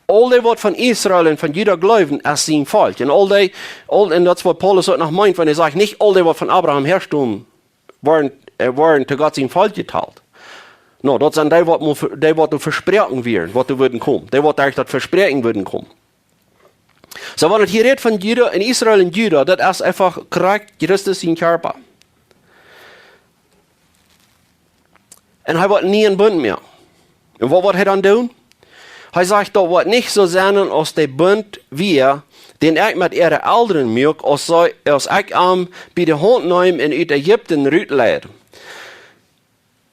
Aul dee, waut von Israel un von Juda jleewen, es sien Volkj. Un aul dee, aul, un daut es waut Paulus uk noch meent, wan hee sajcht, nich aul dee, waut von Abraham häastonen, woaren, äh, woaren to Gott sien Volkj jetalt. Nu, daut sent dee, waut mo-, dee, waut doa vesproaken wieren, waut doa wudden komen. Dee, waut derch daut Vespräakjen wudden komen. Soo, wan et hia rät von Juda un Israel un Juda, daut es eefach krakjt Christus sien Kjarpa. Un hee woat een nieen Bunt moaken. Un waut woat hee dan doonen? Hee sajcht, daut woat nich soo sennen aus de Bunt wia, dän ekj met äare Elren muak, aus see, aus ekj an bie de Haunt neem un ut Ägipten rutleid.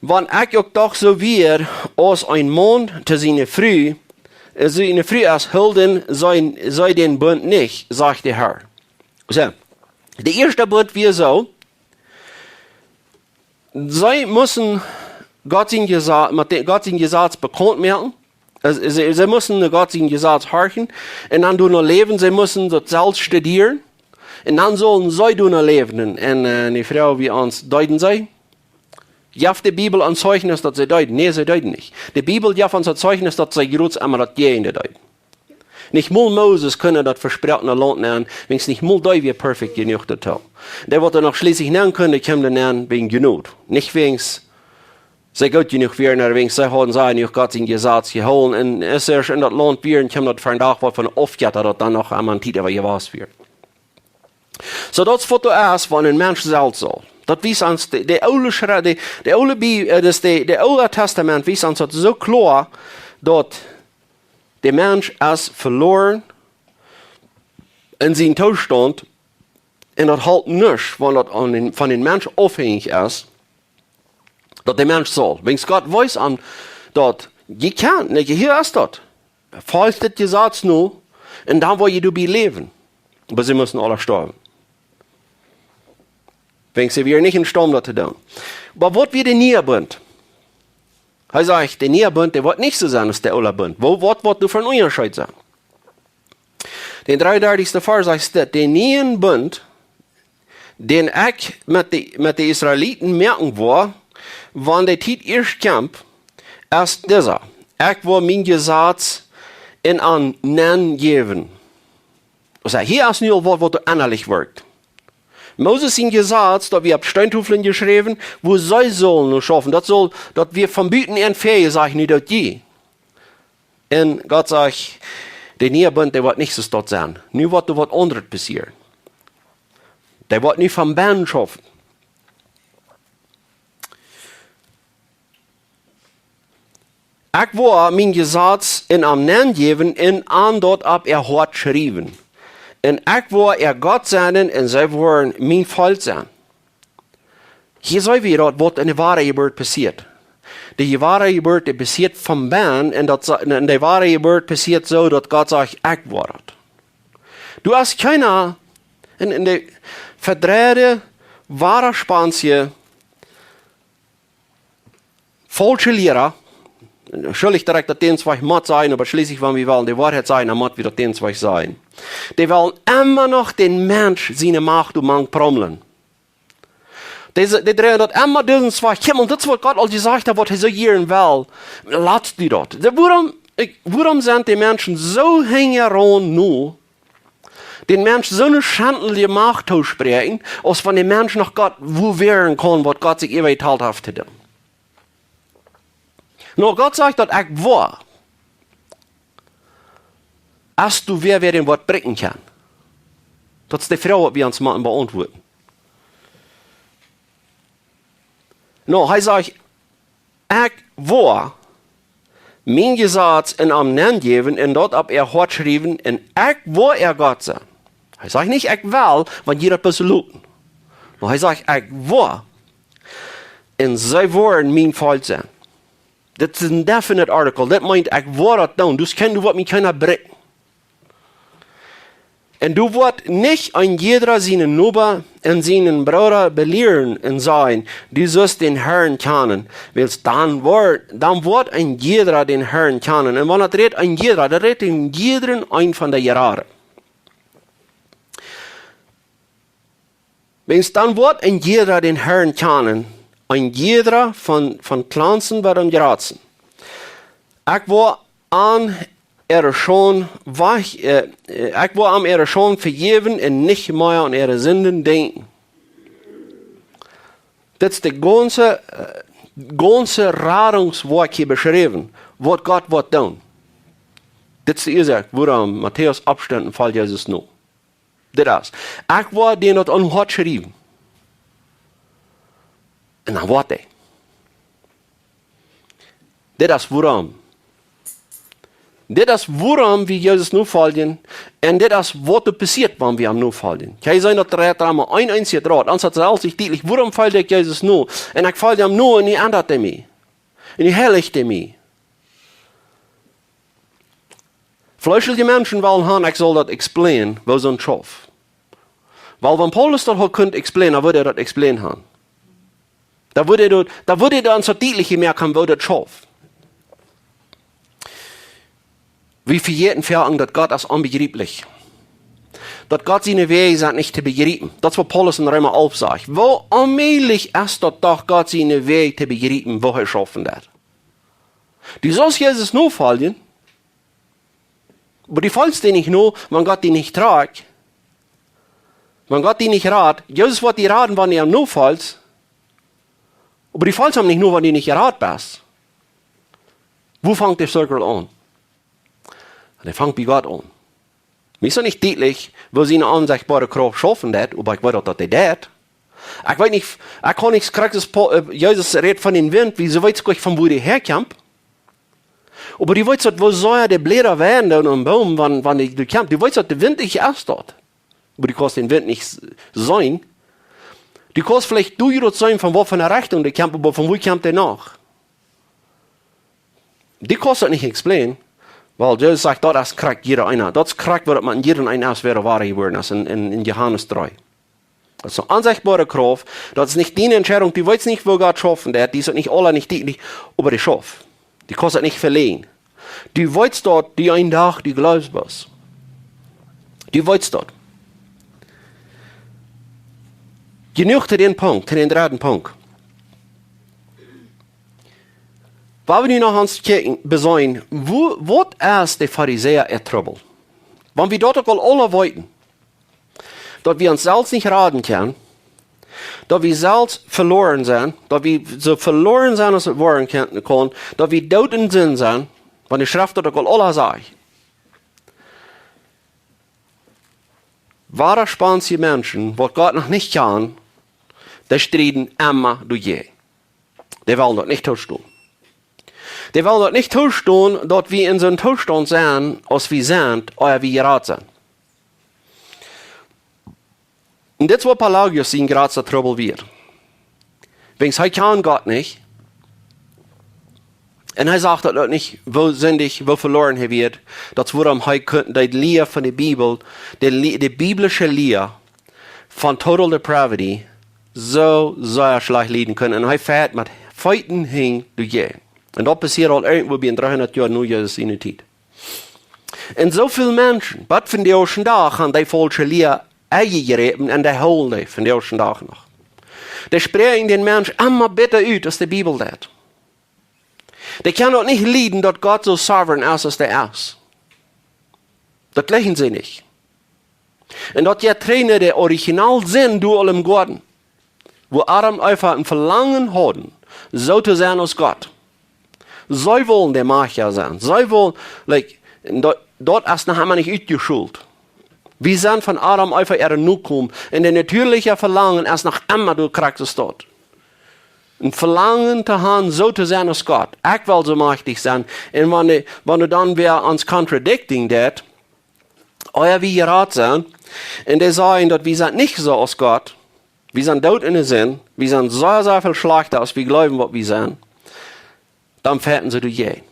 Wan ekj uk doch soo wia aus een Maun to siene Fru, äh, siene Fru es, hilden see, see dän Bunt nich, sajcht de Herr. Soo, de ieeschte Bunt wia soo, see musten Gott sien Jesa-, met de, Gott sien Jesaz bekaunt moaken. Äh, see, see musten no Gott sien Jesaz horchen un dan doano läwen. See musten daut selfst studieren. Un dan sullen see doano läwen. Un, äh, de Froag wia ons, deeden see? Jeft de Bibel een Zeichnis, daut see deeden? Nä, see deeden nich. De Bibel jeft ons een Zeichnis, daut see jrods emma daut Jäajendeel deeden. Nich mol Moses kunn daut vesproakne Launt nenn, wiels nich mol dee wia perfekt jenuach doatoo. Dee, waut doa noch schlieslich nenn kunn, kjeem doa nenn wäajen Jnod. Nich wiels see goot jenuach wieren, oba wiels see hauden sea jenuach Gott sien Jesaz jehoolen. Un aus see en daut Launt wieren, kjeem daut vondoag waut von Aufjetta, daut dan noch emol ne Tiet äwa jewast wia. Soo daut es waut doa es, wan een Mensch selfst saul. Daut wiest ons de, de oole Schre-, de, de oole Bi-, äh, daut de, de oole Testament wiest ons daut soo kloa, daut de Mensch es veloaren en sienen Toostaunt, un daut halpt nuscht, wan daut aun dän, von dän Mensch aufhenjich es, daut de Mensch saul. Wiels Gott wiest am daut, jie kjennen, nä, hia es daut. Folj dit Jesaz nu, un dan woa jie doabie läwen. Oba see musten aula stoawen. Wiels see wieren nich em Staum daut to doonen. Oba waut wia de niea Bunt? Hee sajcht, de niea Bunt, dee woat nich soo sennen aus de oola Bunt. Woo, waut, waut doa fa een Unjascheet sennen? Dän dreeundartichsten Varsch sajcht dit: De niea Bunt, dän ekj met de, met de Israeliten moaken woa, wan de Tiet ieescht kjemt, es disa: Ekj woa mien Jesaz en an nenjäwen. Aulsoo, hia es nu aul waut, waut doa ennalich werkjt. Moses sien Jesaz, daut wia opp Steentofeln jeschräwen, wua see sullen no schaufen. Daut saul, daut wia von buten an väajesajcht, nu daut jie. Un Gott sajcht, de niea Bunt, dee woat nich soo stoakj sennen. Nu woat doa waut aundret passieren. Dee woat nu von bennen schaufen. Ekj woa mien Jesaz en an nenjäwen un an daut opp äa Hoat schriewen. Un ekj woa äa Gott sennen un see woaren mien Volkj sennen. Hia seenen wie daut, waut en de Wadajeburt passieet. De Wadajeburt, dee passieet von bennen, un daut sa-, un de Wadajeburt passieet soo, daut Gott sajcht: Ekj woa daut. Doa es kjeena en, en de vedreide, wadaspansche, faulsche Liera, schuldig, daut ekj daut dän Wajch mott sajen, oba schlieslich, wan wie wellen de Woarheit sajen, dan mott wie daut dän Wajch sajen. Dee wellen emma noch dän Mensch siene Macht doamank prommlen. Dee, dee dreien daut emma disen Wajch. Kjikj mol, daut es waut Gott aul jesajcht haft, waut hee soo jieren well. Lat die daut. Dee, wuarom, ekj, wuarom sent de Menschen soo hinjaraun nu, dän Mensch soone schendliche Macht toospräakjen, aus wan de Mensch noch Gott wudd woaren kjennen, waut Gott sikj äwajetalt haft to doonen? Nu, Gott sajcht daut: Ekj woa. Es doa wäa, wäa dän Wort bräakjen kaun? Daut es de Froag, waut wie ons motten beauntwuaden. Nu, hee sajcht: Ekj woa mien Jesaz en an nenjäwen un daut opp äa Hoat schriewen, un ekj woa äa Gott sennen. Hee sajcht nich: Ekj well, wan jie daut bloos loten. Nu, hee sajcht: Ekj woa. Un see woaren mien Volkj sennen. Dit es een definite article. Dit meent, ekj woa daut doonen. Doa kaun, doa woat mie kjeena bräakjen. Un doa woat nich een jieda sienen Noba un sienen Brooda belieren un sajen: Du sust dän Harn kjanen. Wiels dan woat, dan woat een jieda dän Harn kjanen. Un wan daut rät een jieda, daut rät een jieda een von de Jerare. Wiels dan woat een jieda dän Harn kjanen, een jieda von, von kjlansten bat dän jratsten. Ekj woa an äare Schaund wajch, äh, äh, ekj woa an äare Schaund vejäwen un nich mea aun äare Sinden denkjen. Dit es de gaunze, äh, gaunze Radungswoakj hia beschräwen, waut Gott woat doonen. Dit es de Uasoak, wuarom Matäus oppstunt un foll Jesus no. Dit es: Ekj woa dän daut aun daut Hoat schriewen. Un dan woat hee. Dit es wuarom. Dit es wuarom wie Jesus nofoljen. Un dit es waut doa passieet, wan wie am nofoljen. Kjenn jie seenen, daut rät doa mau een eensja Draut. Dan sajcht hee selfst dietlich: Wuarom folj ekj Jesus no? Un ekj folj am no un nu endat hee mie. Un nu heilicht hee mie. Fleeschelje Menschen wellen han, ekj saul daut explainen, woo soont schauft. Wiels wan Paulus daut haud kunt explainen, dan wudd hee daut explained han. Dan wudd hee daut, dan wudd hee dan soo dietlich jemoakt han, woo daut schauft. Wie vejäten foaken, daut Gott es onbejrieplich. Daut Gott siene Wäaj sent nich to bejriepen. Daut es waut Paulus en Reema alf sajcht. Woo onmäajlich es daut doch, Gott siene Wäaj to bejriepen, woo hee schaufen deit. Du saust Jesus nofoljen, oba du foljst dän nich no, wan Gott die nich trakjt. Wan Gott die nich rat. Jesus woat die raden, wan du am nofoljst. Oba du foljst am nich no, wan du nich jerat best. Wua fangt de Circle aun? Dee fangt bie Gott aun. Mie es daut nich dietlich, woo siene onsechtboare Krauft schaufen deit, oba ekj weet daut, daut dee deit. Ekj weet nich, ekj kaun nich krakjt aus Paul, äh, Jesus rät von dän Wint, woo weetst du nich von wua dee häakjemt. Oba du weetst daut, woo sea de Bläda ween doonen aum Boom, wan, wan dee, dee kjemt. Du weetst daut, de Wint es doa. Oba du kaust dän Wint nich s-, seenen. Du kaust veleicht, du, du seenen von waut fa eene Rechtunk dee kjemt, oba von wua kjemt dee noch? Du kaust daut nich explainen, wiels Jesus sajcht, daut es krakjt jieda eena. Daut es krakjt waut met jieda eena es, wäa wada jebuaren es en, en, en Johanes dree. Daut es eene onsechtboare Krauft, daut es nich diene Entscheidunk, du weetst nich, woo Gott schaufen deit, dee es nich aula nich dietlich, oba dee schauft. Du kaust daut nich veleajen. Du weetst daut, du een Dach, du jleefst waut. Du weetst daut. Jenuach to dän Punkt, to dän dredden Punkt. Wan wie nu noch ons kjikjen, beseenen, woo, waut es de Farisäa äa Trubbel? Wan wie daut uk aul aula weeten, daut wie ons selfst nich raden kjennen, daut wie selfst veloaren sent, daut wie soo veloaren sent aus et woaren kaun, kaun, daut wie doot en Sind sent, wan de Schreft daut uk aul aula sajcht. Wada spanstje Menschen, waut Gott noch nich kjanen, dee strieden emma doajäajen. Dee wellen daut nich toostonen. Dee wellen daut nich toostonen, daut wie en soon Toostaunt sent, aus wie sent, ea wie jerat sent. Un dit es waut Pelagius sien jratsta Trubbel wia. Wiels hee kjand Gott nich. Un hee sach daut uk nich, woo sindich, woo veloaren hee wia. Daut es wuarom hee kunn de Lia von de Bibel, de Li-, de biblische Lia von total depravity, soo sea schlajcht lieden kunn. Un hee fajcht met Feeten hinjajäajen. Un daut passieed aul irjentwua bie dreehundat Joa no Jesus siene Tiet. Un soo väl Menschen, waut vondoag dän Dach aun dee faulsche Lia enjejräpen un dee hoolen dee vondoag dän Dach noch. Dee spräakjen dän Mensch emma bäta ut aus de Bibel deit. Dee kjennen daut nich lieden, daut Gott soo sovereign es aus hee es. Daut jlikjen see nich. Un daut jeit trigj no de original Sind doa aul em Goaden, wua Adam un Eva een Velangen hauden, soo to sennen aus Gott. See wullen de Macht sennen. See wullen, like, daut, daut es noch emma nich utjeschult. Wie sent von Adam un Eva äare Nokomen. Un de natieeliche Velangen es noch emma doa krakjt soo. Een Velangen to haben, soo to sennen aus Gott. Ekj well soo majchtich sennen. Un wan de, wan de dan wäa ons contradicting deit, ea wie jerat sent, un dee sajen, daut wie sent nich soo aus Gott, wie sent doot en de Sind, wie sent sea, sea väl schlajchta aus wie jleewen, waut wie sent, dan fajchten see doajäajen.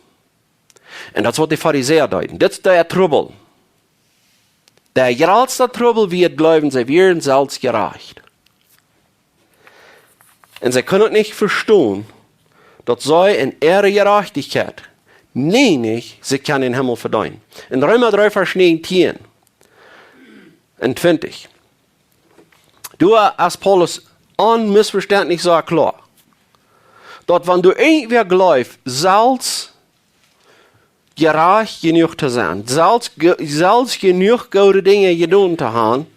Un daut es waut de Farisäa deeden. Dit es de Trubbel. De jratsta Trubbel wia daut jleewen, see wieren selfst jerajcht. Un see kunnen daut nich vestonen, daut see en äare Jerajchtichkjeit nie nich, see kjennen dän Himmel vedeenen. En Reema dree, Varsch näajentieen un twintich, doa es Paulus onmissvestentlich soo kloa, daut wan du irjentwäa jleeft, selfst jerajcht jenuach to sennen, selfst je-, selfst jenuach goode Dinja jedonen to haben,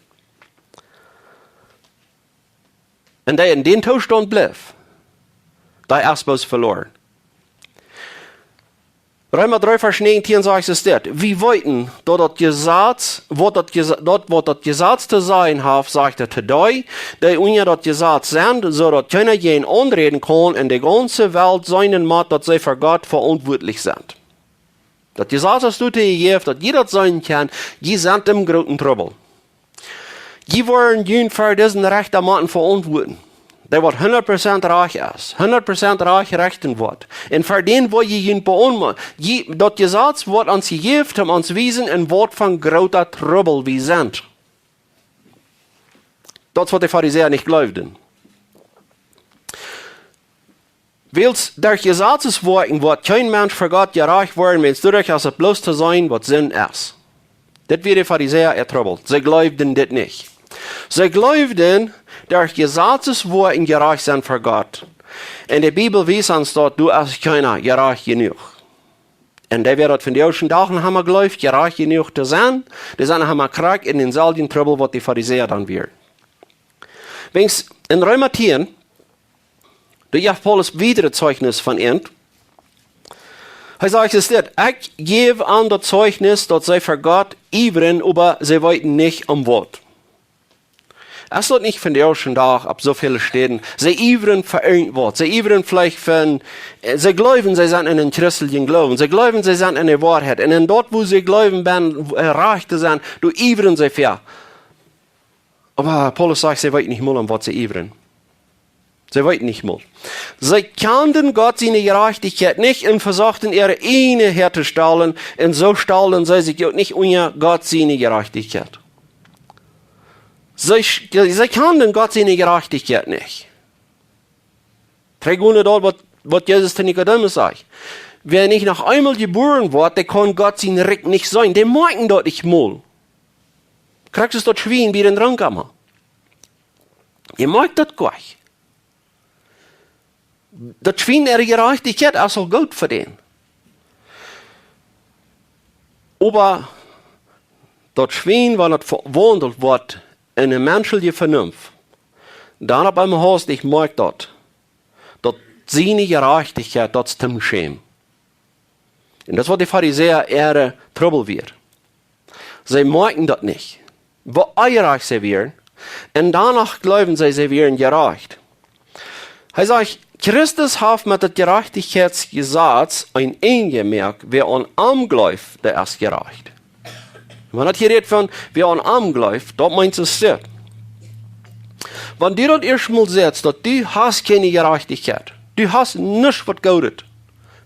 un dee en dän Toostaunt blift, dee es bloos veloaren. Reema dree, Varsch näajentieen sajcht et dit: Wie weeten, daut daut Jesaz, waut daut Jesa-, daut, waut daut Jesaz to sajen haft, sajcht et to dee, dee unja daut Jesaz sent, soo daut kjeena an aunräden kaun, un de gaunze Welt seenen mott, daut see ver Gott veauntwuatlich sent. Daut Jesaz es doatoo jejäft, daut jie daut seenen kjennen, jie sent em grooten Trubbel. Jie woaren junt ver disen Rechta motten veauntwuaden, dee waut hundat Prozent rajcht es, hundat Prozent rajcht rechten woat. Un ver dän woa jie junt beaunmo-, jie, daut Jesaz woat ons jejäft, om ons wiesen, en waut fa groota Trubbel wie sent. Daut es waut de Farisäa nich jleewden. Wiels derch Jesazes Woakjen woat kjeen Mensch ver Gott jerajcht woaren, wiels doaderch es et bloos to seenen, waut Sind es. Dit wia de Farisäa äa Trubbel. See jleewden dit nich. See jleewden, derch Jesazes Woakjen jerajcht sennen ver Gott. Un de Bibel wiest ons daut, doa es kjeena jerajcht jenuach. Un dee, wäa daut vondoag dän Dach noch emma jleeft, jerajcht jenuach to sennen, dee sent noch emma krakjt en dänselwjen Trubbel, waut de Farisäa dan wieren. Wiels en Reema tieen, doa jeft Paulus wada Zeichnis von an. Hee sajcht es dit: "Ekj jäw an daut Zeichnis, daut see fa Gott iewren, oba see weeten nich om waut." Es daut nich vondoag dän Dach opp soo väle Städen? See iewren fa irjentwaut. See iewren veleicht fa, äh, see jleewen, see sent en een christeljen Gloowen. See jleewen, see sent en de Woarheit. Un en daut, wua see jleewen, ben, äh, rajcht to sennen, doa iewren see fa. Oba Paulus sajcht, see weeten nich mol, om waut see iewren. See weeten nich mol. See kjanden Gott siene Jerajchtichkjeit nich un vesochten äare ieejne häatostalen, un soo stalden see sikj uk nich unja Gott siene Jerajchtichkjeit. See, see kjanden Gott siene Jerajchtichkjeit nich. Trigj no daut, waut, waut Jesus to Nikodemus säd. Wäa nich noch eemol jebuaren woat, dee kaun Gott sien Rikj nich seenen. Dee moakjen daut nich mol. Krakjt soo aus daut Schwien bie dän Drunkama. Jie moakjen daut nich. Daut Schwien äare Jerajchtichkjeit es aul goot fa dän. Oba daut Schwien, wan daut vewaundelt woat en eene menschelje Venunft, dan opp eemol haustich moakjt daut, daut siene Jerajchtichkjeit, daut es toom schämen. Un daut es waut de Farisäa äare Trubbel wia. See moakjen daut nich, woo onjerajcht see wieren, un doano jleewen see, see wieren jerajcht. Hee sajcht, Christus haft met daut Jerajchtichkjeitsjesaz een Enj jemoakt, wäa aun am jleeft, dee es jerajcht. Wan daut hia rät von, wäa aun am jleeft, daut meent soo dit. Wan du daut ieescht mol sitst, daut du hast kjeene Jerajchtichkjeit, du hast nuscht waut Goodet.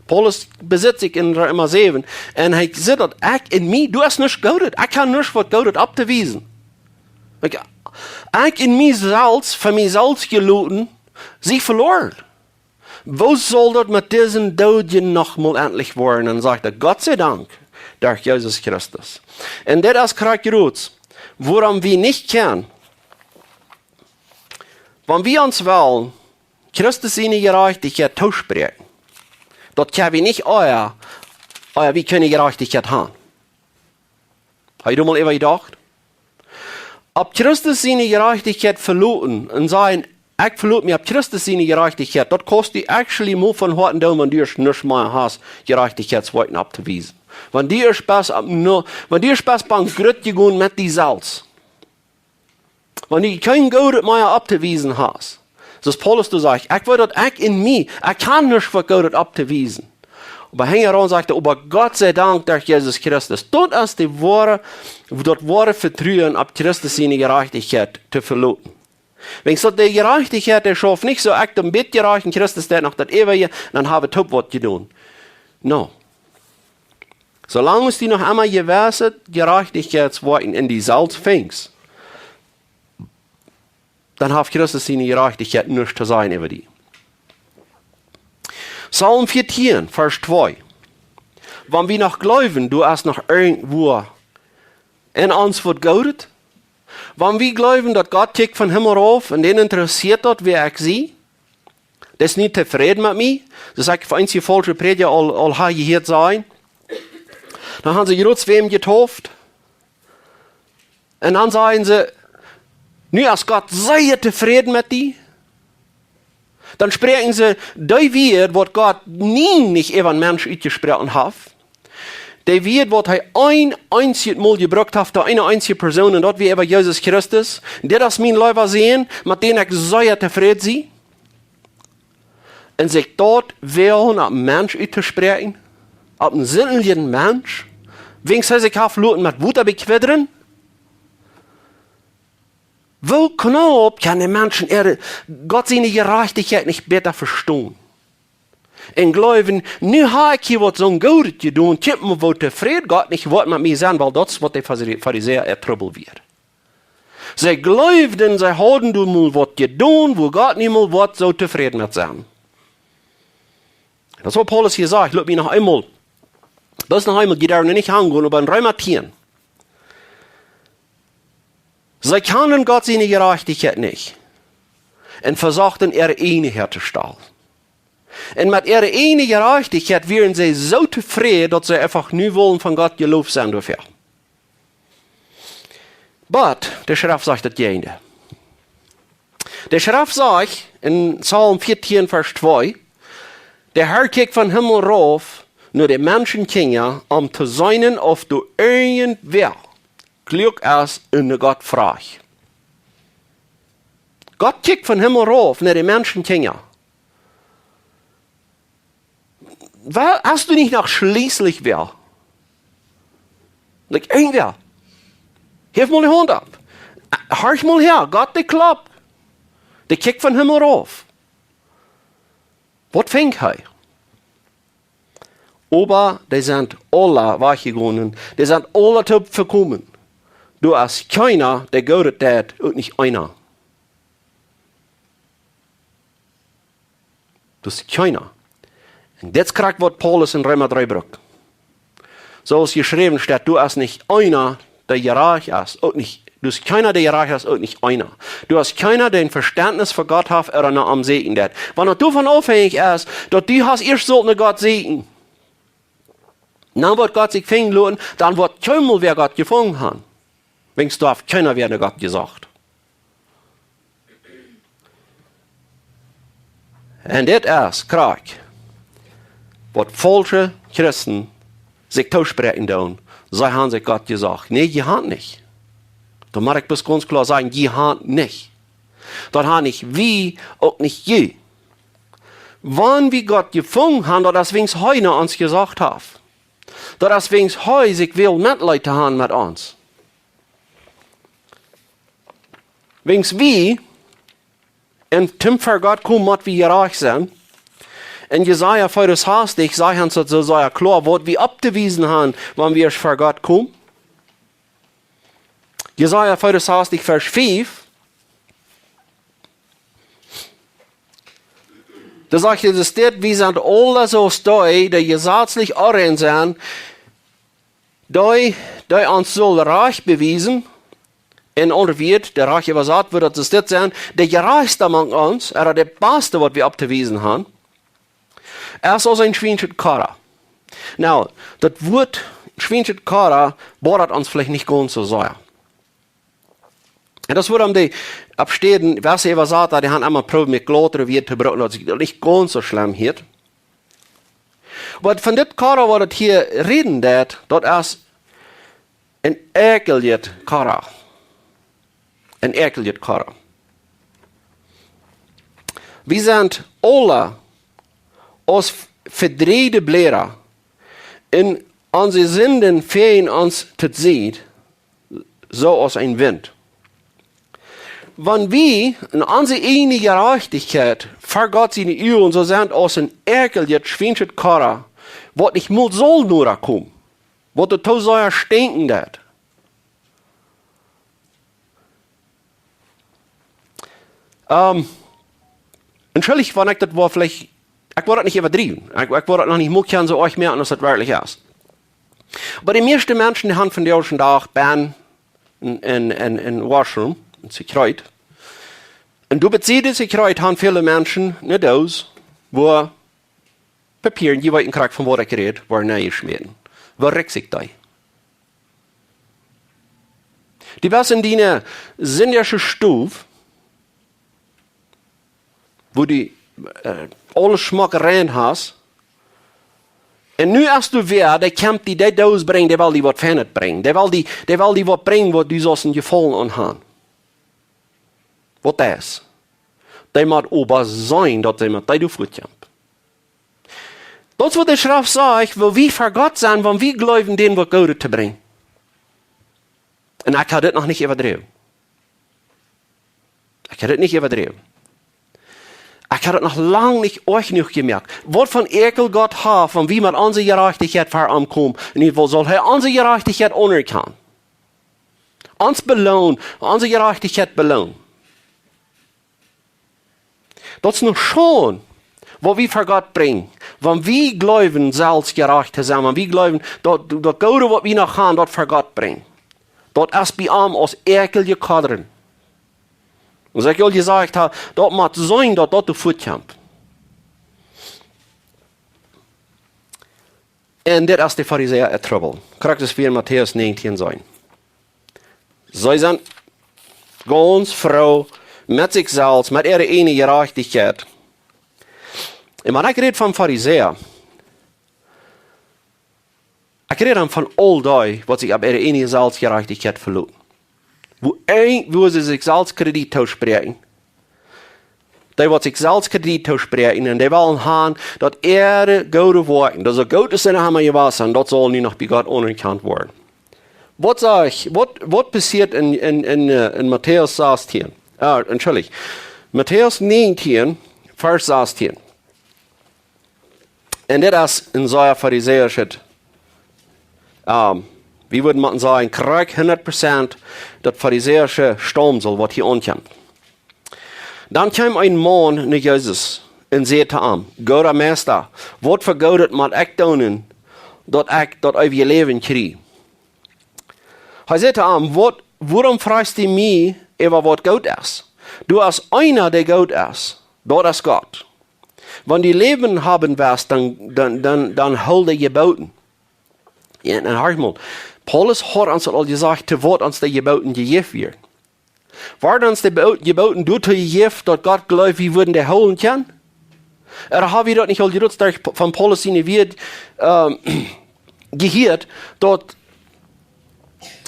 Paulus besitt sikj en Reema säwen, un hee sajcht daut: "Ekj en mie, doa es nuscht Goodet. Ekj hab nuscht waut Goodet opptowiesen. Ekj, ekj en mie selfst, fa mie selfst jeloten, sie veloaren. Woo saul daut met disen Doodjen noch mol entlich woaren?" Un sajcht hee: "Gott sie Dank, derch Jesus Christus." Un dit es krakjt, wuarom wie nich kjennen, wan wie ons wellen Christus siene Jerajchtichkjeit toospräakjen, daut kjenn wie nich, oh jo, oh jo, wie kjennen Jerajchtichkjeit haben. Hast du mol äwa jedocht? Opp Christus siene Jerajchtichkjeit veloten un sajen: "Ekj velot mie opp Christus siene Jerajchtichkjeit", daut kaust du actually mau von Hoaten doonen, wan du ieescht nuscht mea hast, Jerajchtichkjeitswoakjen opptowiesen. Wan du ieescht best opp no-, wan du ieescht best bankrutt jegonen met die selfst. Wan du kjeen Goodet mea opptowiesen hast. Soo aus Paulus doa sajcht: "Ekj weet daut ekj en mie, ekj hab nuscht waut Goodet opptowiesen." Oba hinjaraun sajcht hee: "Oba Gott sie Dank derch Jesus Christus." Daut es de woare, daut woare Vetruen opp Christus siene Jerajchtichkjeit to veloten. Wan daut de Jerajchtichkjeit, dee schauft nich soo: "Ekj doo een bät jerajcht un Christus deit noch daut äwaje, dan hab ekj uk waut jedonen." No. Soo lang aus du noch emma jewesse Jerajchtichkjeitswoakjen en die selfst finjst, dan haft Christus siene Jerajchtichkjeit nuscht to sajen äwa die. Psalm vieetieen, Varsch twee. Wan wie noch jleewen, doa es noch irjentwua en ons waut Goodet, wan wie jleewen, daut Gott kjikjt vom Himmel rauf un dän interessieet daut, wäa ekj sie, dee es nich tofräd met mie, soo aus ekj fa eenje faulsche Prädja aul, aul hab jehieet sajen, dan haben see jrod wäm jetauft. Un dan sajen see: "Nu es Gott sea tofräd met die." Dan spräakjen see dee Wieed, waut Gott nie nich äwa een Mensch utjesproaken haft. Dee Wieed, waut hee een eensjet Mol jebrukt haft, to eene eensje Persoon, un daut wia äwa Jesus Christus. "Dit es mien leewa Sän, met däm ekj sea tofräd sie." Un sikj daut woagen, opp een Mensch uttospräakjen, opp een sindjen Mensch, wiels hee sikj haft loten met Wota bekjwidren. Woo knaup kjennen Menschen äare, Gott siene Jerajchtichkjeit nich bäta vestonen un jleewen: "Nu hab ekj hia waut soo Goodet jedonen, kjikj mol, woo tofräd Gott nich woat met mie sennen", wiels daut es waut de Fari-, Farisäa äa Trubbel wia. See jleewden, see hauden doa mol waut jedonen, wua Gott nich mol woat soo tofräd met sennen. Daut es waut Paulus hia sajcht. Lot mie noch eemol, daut es noch eemol, dee doa nich aungonen, oba en Reema tieen. See kjanden Gott siene Jerajchtichkjeit nich un vesochten äare ieejne häatostalen. Un met äare ieejne Jerajchtichkjeit wieren see soo tofräd, daut see eefach nu wullen von Gott jeloft sennen doafäa. Oba de Schreft sajcht daut Jäajendeel. De Schreft sajcht en Psalm vieetieen, Varsch twee: "De Herr kjikjt vom Himmel rauf no de Menschenkjinja, om to seenen, auf doa irjentwäa kluak es un no Gott froacht. Gott kjikjt vom Himmel rauf no de Menschenkjinja. Wa-, hast du nich noch schlieslich wäa? Like, irjentwäa. Hef mol de Haunt opp. Horch mol häa, Gott, dee kloppt. Dee kjikjt vom Himmel rauf. Waut finjt hee? Oba dee sent aula wajchjegonen. Dee sent aula toop vekomen. Doa es kjeena, dee Goodet deit, uk nich eena. Doa es kjeena. Un dit es krakjt waut Paulus en Reema dree brukt. Soo aus jeschräwen steit, doa es nich eena, dee jerajcht es, uk nich, doa es kjeena, dee jerajcht es, uk nich eena. Doa es kjeena, dee een Vestentnis fa Gott haft ooda no am sieekjen deit. Wan et doavon aufhenjich es, daut du hast ieescht sullt no Gott sieekjen, dan woat Gott sikj finjen loten, dan woat kjeenmol wäa Gott jefungen haben. Wiels doa haft kjeena wäa no Gott jesocht. Un dit es krakjt waut faulsche Christen sikj toospräakjen doonen. See haben sikj Gott jesocht. Nä, jie haben nich. Daut mott ekj bloos gaunz kloa sajen, jie haben nich. Daut haben nich wie, uk nich jie. Wan wie Gott jefungen haben, daut es wiels hee no ons jesocht haft. Daut es wiels hee sikj well Metleet to haben met ons. Wiels wie en toom ver Gott komen, mott wie jerajcht sennen. En Jesaja veeaunsastich sajcht ons daut soo sea kloa, waut wie opptowiesen haben, wan wie ver Gott komen. Jesaja veeaunsastich, Varsch fief. Doa sajcht et, doa steit, wie sent aula soo aus dee, dee jesazlich onrein sent, dee, dee ons sull Rajcht bewiesen, en aundre Wieed, de Rajcht äwasat wudd daut dit sennen, de Jerajchsta mank ons, ooda de baste, waut wie opptowiesen haben, es aus een schwienschet Kora. Nu, daut Wuat schwienschet Kora bodat ons veleicht nich gaunz soo sea. Un daut es wuarom dee opp Städen, waut see äwasat haben, dee haben emma proowt met kloare Wieed to brucken, daut sikj daut nich gaunz soo schlemm hieet. Oba von dit Kora, waut et hia räden deit, daut es een äakjeljet Kora. Een äakjeljet Kora. Wie sent aula aus vedreide Bläda, un onse Sinden fäajen ons to Sied, soo aus een Wint. Wan wie en onse ieejne Jerajchtichkjeit ver Gott siene Uagen soo sent aus een äakjeljet schwienschet Kora, waut nich mol saul noda komen, waut doa too sea stinkjen deit. Ähm, entschuldicht, wan ekj daut woa veleicht, ekj woa daut nich äwadriewen. Ekj, ekj woa daut noch nich mol kjennen soo oajch moaken aus daut werkjlich es. Oba de mieeschte Menschen, dee haben vondoag dän Dach Benn en, en, en, en Washroom, en Sekjreet. Un doa bie dise Sekjreet haben väle Menschen eene Doos, wua Papieren, jie weeten krakjt von waut ekj räd, woaren nenjeschmäten. Woo rikjt sikj dee? Du best en diene sindje Stow, wua du, äh, aules schmock rein hast. Un nu es doa wäa, dee kjemt die dee Doos brinjen, dee well die waut Feinet brinjen. Dee well die, dee well die waut brinjen, waut du saust een Jefaulen aun haben. Waut es? Dee mott oba seenen, daut dee met dee doa fuat kjemt. Daut es waut de Schreft sajcht, woo wie ver Gott sent, wan wie jleewen, dän waut Goodet to brinjen. Un ekj hab dit noch nich äwadriewen. Ekj hab dit nich äwadriewen. Ekj hab daut noch lang nich oajch jenuach jemoakt. Waut fa Äakjel Gott haft, wan wie met onse Jerajchtichkjeit ver am komen. Un nu saul hee onse Jerajchtichkjeit aunerkjanen. Ons beloonen, onse Jerajchtichkjeit beloonen. Daut es noch scheen, waut wie ver Gott brinjen. Wan wie jleewen, selfst jerajcht to sennen, wan wie jleewen, daut, daut Goode, waut wie noch haben, daut ver Gott brinjen. Daut es bie am aus äakjelje Kora. Un soo aus ekj aul jesajcht hab, daut mott seenen, daut daut doa fuat kjemt. Un dit es de Farisäa äa Trubbel. Krakjt soo aus wie en Matäus näajentieen seenen. See sent gaunz froo met sikj selfst, met äare ieejne Jerajchtichkjeit. Un wan ekj räd von Farisäa, Ekj räd dan von aul dee, waut sikj opp äare ieejne Selfstjerajchtichkjeit veloten. Wua, wua see sikj selfst Kredit toospräakjen. Dee, waut sikj selfst Kredit toospräakjen, un dee wellen han, daut äare goode Woakjen, daut soo goot aus see emma jewast sent, daut saul nu noch bie Gott aunerkjant woaren. Waut saj ekj, waut, waut passieet en, en, en, äh, en Matäus sastieen? Ah, entschuldicht. Matäus 19, Varsch 16. Un dit es een sea farisäischet, ähm, wie wudden mau sajen, krakjt hundat Prozent daut farisäische Staumsel, waut hia aunkjemt. Dan kjeem een Maun no Jesus un säd to am: "Gooda Meista, waut fa Goodet mott ekj doonen, daut ekj daut eewje Läwen kjrie?" Hee säd to am: "Waut, wuarom frajchst du mie äwa waut goot es? Doa es eena, dee goot es, daut es Gott. Wan du Läwen haben west, dan, dan, dan, dan hool de Jeboten." Un, un horch mol, Paulus haud ons aul jesajcht, to waut ons de Jeboten jejäft wieren. Worden ons de Bo-, Jeboten doatoo jejäft, daut Gott jleeft, wie wudden dee hoolen kjennen? Ooda ha wie daut nich aul jrods derch P-, von Paulus siene Wieed, ähm, jehieet, daut,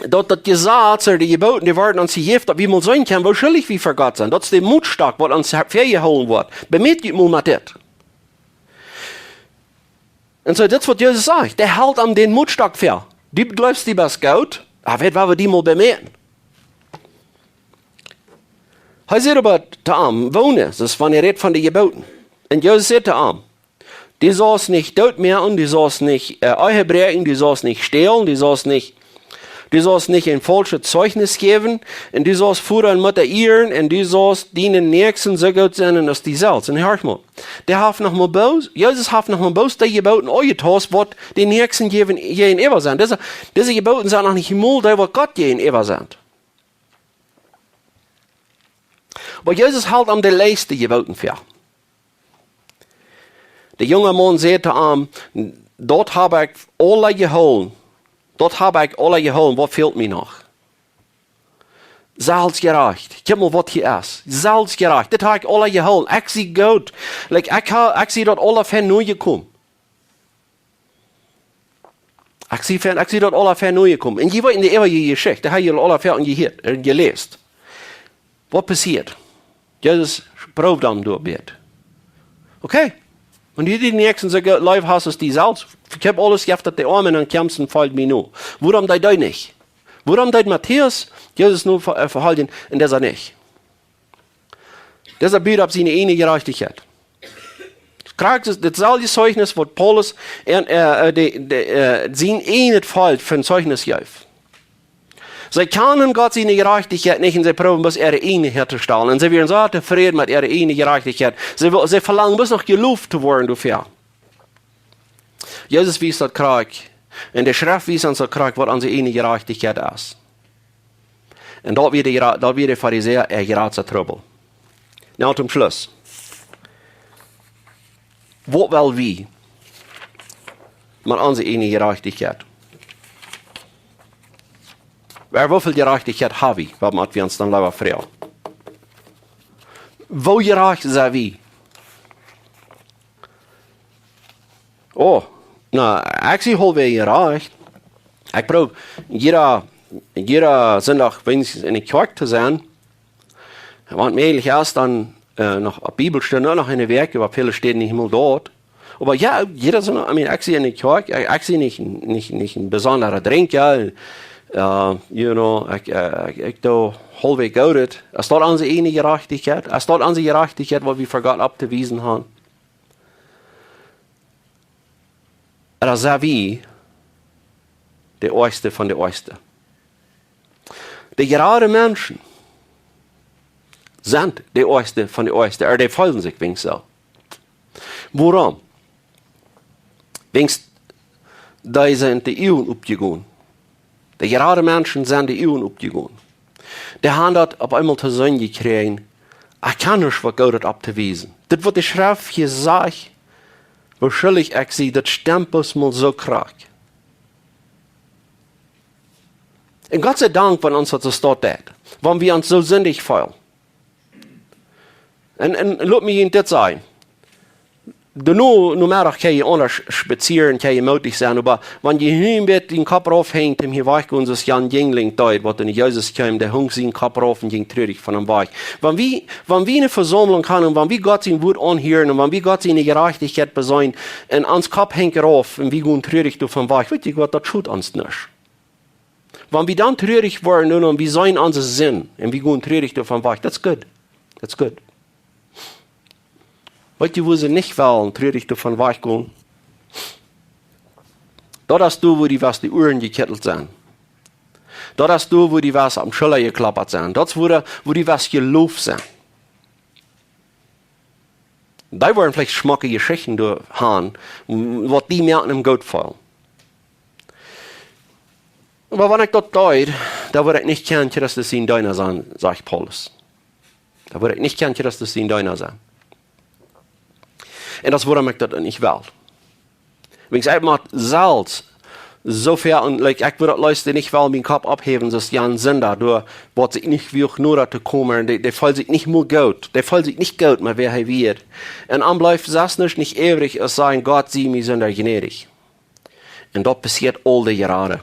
daut, daut Jesaz ooda de Jeboten, dee worden ons jejäft, daut wie mol seenen kjennen, woo schuldich wie fa Gott sent? Daut es de Motstock, waut ons ha-, väajehoolen woat. Bemeet junt mol met dit. Un soo, dit es waut Jesus sajcht. Dee helt am dän Motstock väa. Du jleefst, du best goot? Ah, weet, woa wie die mol bemeeten. Hee säd oba to am: "Woone", daut es, wan hee rät von de Jeboten. Un Jesus säd to am: "Du saust nich doot moaken, du saust nich, äh, Ehe bräakjen, du saust nich stälen, du saust nich, du saust nich een faulschet Zeichnis jäwen, un du saust Voda un Mutta ieren, un du saust dienen Näakjsten soo goot sennen aus die selfst." Un horch mol, dee haft noch mol bloos, Jesus haft noch mol bloos dee Jeboten aunjetost, waut dän Näakjsten jäwen, jäajenäwa sent. Dise, dise Jeboten sent noch nich mol dee, waut Gott jäajenäwa sent. Oba Jesus helt am de latste Jeboten väa. De junge Maun säd to am: "Daut hab ekj aula jehoolen. Daut hab ekj aula jehoolen. Waut fält mie noch?" Selfstjerajcht. Kjikj mol, waut hia es. Selfstjerajcht. "Dit hab ekj aula jehoolen. Ekj sie goot. Like, ekj ha, ekj sie daut aula väa nojekomen." Ekj sie väa, ekj sie daut aula väa nojekomen. Un jie weeten de äwaje Jeschicht, dee ha jie aula väa jehieet un jeläst. Waut passieet? Jesus proowt am doa bät. Okay, wan du dän Näakjsten soo goot leef hast aus die selfst, vekjeep aules, jeff daut de Oame, un dan kjemst un folj mie no. Wuarom deed dee nich? Wuarom deed Matäus Jesus nu ver-, äh, vefoljen un dee nich? Dee bud opp siene ieejne Jerajchtichkjeit. Krakjt daut, daut selwje Zeichnis, waut Paulus en, äh, äh, de, de, äh, sien ieejnet Volkj fa een Zeichnis jeef. See kjanen Gott siene Jerajchtichkjeit nich un see proowen bloos äare ieejne häatostalen. Un see wieren soo tofräd met äare ieejne Jerajchtichkjeit. See wo-, see velangen bloos noch jeloft to woaren doafäa. Jesus wiest daut krakjt. Un de Schreft wiest ons daut krakjt, waut onse ieejne Jerajchtichkjeit es. Un daut wia de Jera-, daut wia de Farisäa äa jratsta Trubbel. Nu, toom Schluss. Waut well wie met onse ieejne Jerajchtichkjeit? Woo väl Jerajchtichkjeit ha wie, waut mott wie ons dan leewa froagen? Woo jerajcht sent wie? Oh, na, actually, haulfwäajes jerajcht. Ekj proow jieda, jieda Sindach weens enne Kjoakj to sennen. Wan et mäajlich es, dan, äh, noch opp Bibelstund, noch enne Wäakj, oba väle Städen nich mol doa. Oba jo, jieda Sindach, I mean, ekj sie enne Kjoakj, ekj, ekj sie nich, nich, nich een besondra Drinkja, äh, you know, ekj, äh, ekj, ekj doo haulfwäajes Goodet. Es daut onse ieejne Jerajchtichkjeit? Es daut onse Jerajchtichkjeit, waut wie fa Gott auftowiesen haben? Ooda sent wie de oajchste von de oajchste? De jerade Menschen sent de oajchste von de oajchste, ooda dee feelen sikj weens soo. Wuarom? Weens dee sent de Uagen opjegonen. De jerade Menschen sent de Uagen opjegonen. Dee haben daut opp eemol to seenen jekjräajen, ekj kaun nuscht waut Goodet auftowiesen. Dit, waut de Schreft hia sajcht, woo schuldich ekj sie, daut stemt bloos mol soo krakjt. Un Gott sie Dank, wan ons daut soo steit, wan wie ons soo sindich feelen. Un, un lot mie junt dit sajen. Doano, no Meddach kaun jie aundasch spazieren, kaun jie mootich sennen, oba wan jie nu met dän Kopp rauf henjen, dee hia wajchgonen, soo aus Jan Jinjling deed, waut no Jesus kjeem, dee hunk sienen Kopp rauf un jinkj trurich von am wajch. Wan wie, wan wie enne Vesaumlunk gonen un wan wie Gott sien Wuat aunhieren un wan wie Gott siene Jerajchtichkjeit beseenen un ons Kopp henjt rauf un wie gonen trurich doavon wajch, weet jie waut, daut schot ons nuscht. Wan wie dan trurich woaren un wie seenen onse Sind un wie gonen trurich doavon wajch, daut es goot. Daut es goot. Weet jie, wua see nich wellen trurich doavon wajchgonen? Daut es doa, wua die waut de Uaren jekjettelt sent. Daut es doa, wua die waut aum Schulla jekloppt sent. Daut es, wua, wua die waut jeloft sent. Dee woaren veleicht schmocke Jeschichten doa haben, waut die moaken am goot feelen. Oba wan ekj daut doo, dan woa ekj nich kjennen Christus sien Deena sennen, sajcht Paulus. Dan woa ekj nich kjennen Christus sien Deena sennen. Un daut es wuarom ekj daut nich well. Wiels ekj mott selfst soo väl, un, like, ekj wudd daut leefst nich well mienen Kopp opphäwen, soo aus Jan Sinda, doa waut sikj nich wuag noda to komen, dee, dee feelt sikj nich mea goot, dee feelt sikj nich goot met wäa hee wia. Un am blift selfst nuscht nich übrig, aus sajen: "Gott, sie mie Sinda gnädich." Un daut passieet aul de Jroden.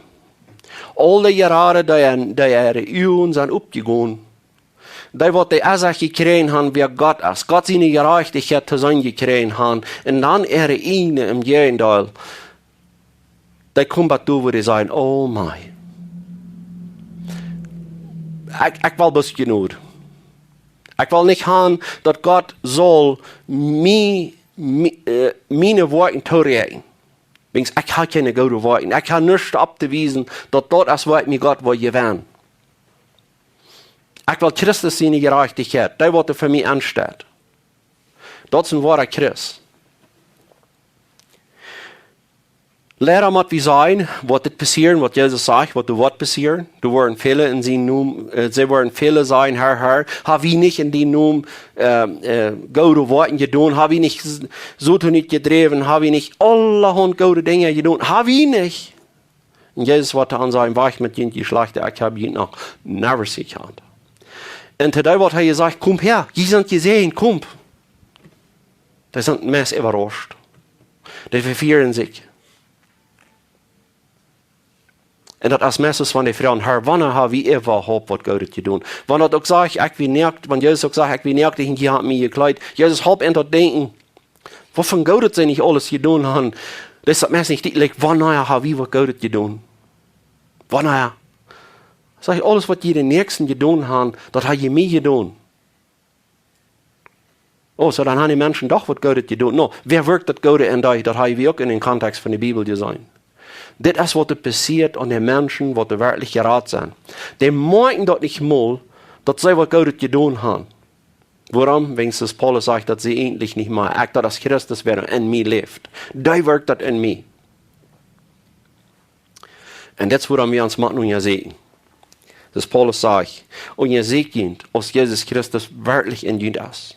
Aul de Jroden, dee äare, dee äare Uagen sent opjegonen. Dee waut de Ensecht jekjräajen haben, wäa Gott es. Gott siene Jerajchtichkjeit to seenen jekjräajen haben. Un dan äare ieejne, em Jäajendeel. Dee komen bat doa, wua dee sajen: "Oh mei. Ekj, ekj well bloos Jnod. Ekj well nich haben, daut Gott saul mie, mie, äh, miene Woakjen tooräakjnen. Wiels ekj hab kjeene goode Woakjen. Ekj hab nuscht opptowiesen, daut daut es, waut mie Gott well jewennen. Ekj well Christus siene Jerajchtichkjeit, dee waut doa fa mie aunsteit." Daut es een woara Christ. Leida mott wie seenen, woat dit passieren, waut Jesus sajcht, waut doa woat passieren. Doa woaren väle en sienen Nomen, äh, see woaren väle sajen: "Herr, Herr, hab wie nich en dienen Nomen, äh, äh, goode Woakjen jedonen? Hab wie nich S-, Soton utjedräwen? Hab wie nich aulahaunt goode Dinja jedonen? Hab wie nich?" Un Jesus woat dan sajen: "Wajch met junt, jie Schlajchte, ekj hab junt noch niemols jekjant." Un to dee woat hee jesajcht: "Komt häa, jie sent jesäajent, komt." Dee sent meist äwarauscht. Dee vefieren sikj. Un daut es meist soo, wan dee froagen: "Herr, wanea hab wie äwahaupt waut Goodet jedonen?" Wan daut uk sajcht: "Ekj wia noakt", wan Jesus uk sajcht: "Ekj wia noakt, un jie haben mie jekjleet." Jesus, halpt an daut denkjen, waut fa Goodet see nich aules jedonen haben. Daut es meist nich dee, like, wanea hab wie waut Goodet jedonen? Wanea? Sajcht: "Aules, waut jie dän Näakjsten jedonen haben, daut hab jie mie jedonen." Oh, soo dan haben dee Menschen doch waut Goodet jedonen. No, wäa wirkjt daut Goode en dee? Daut hab wie uk en dän Kontext von de Bibel jeseenen. Dit es, waut doa passieet aun de Menschen, waut doa werkjlich jerat sent. Dee moakjen daut nich mol, daut see waut Goodet jedonen haben. Wuarom? Wiels Paulus sajcht, daut see eejentlich nich mea, ekj, daut es Christus, wäa en mie läft. Dee wirkjt daut en mie. Un dit es, wuarom wie ons motten unjasäkjen. Soo aus Paulus sajcht: "Unjasäkjt junt, aus Jesus Christus werkjlich en junt es."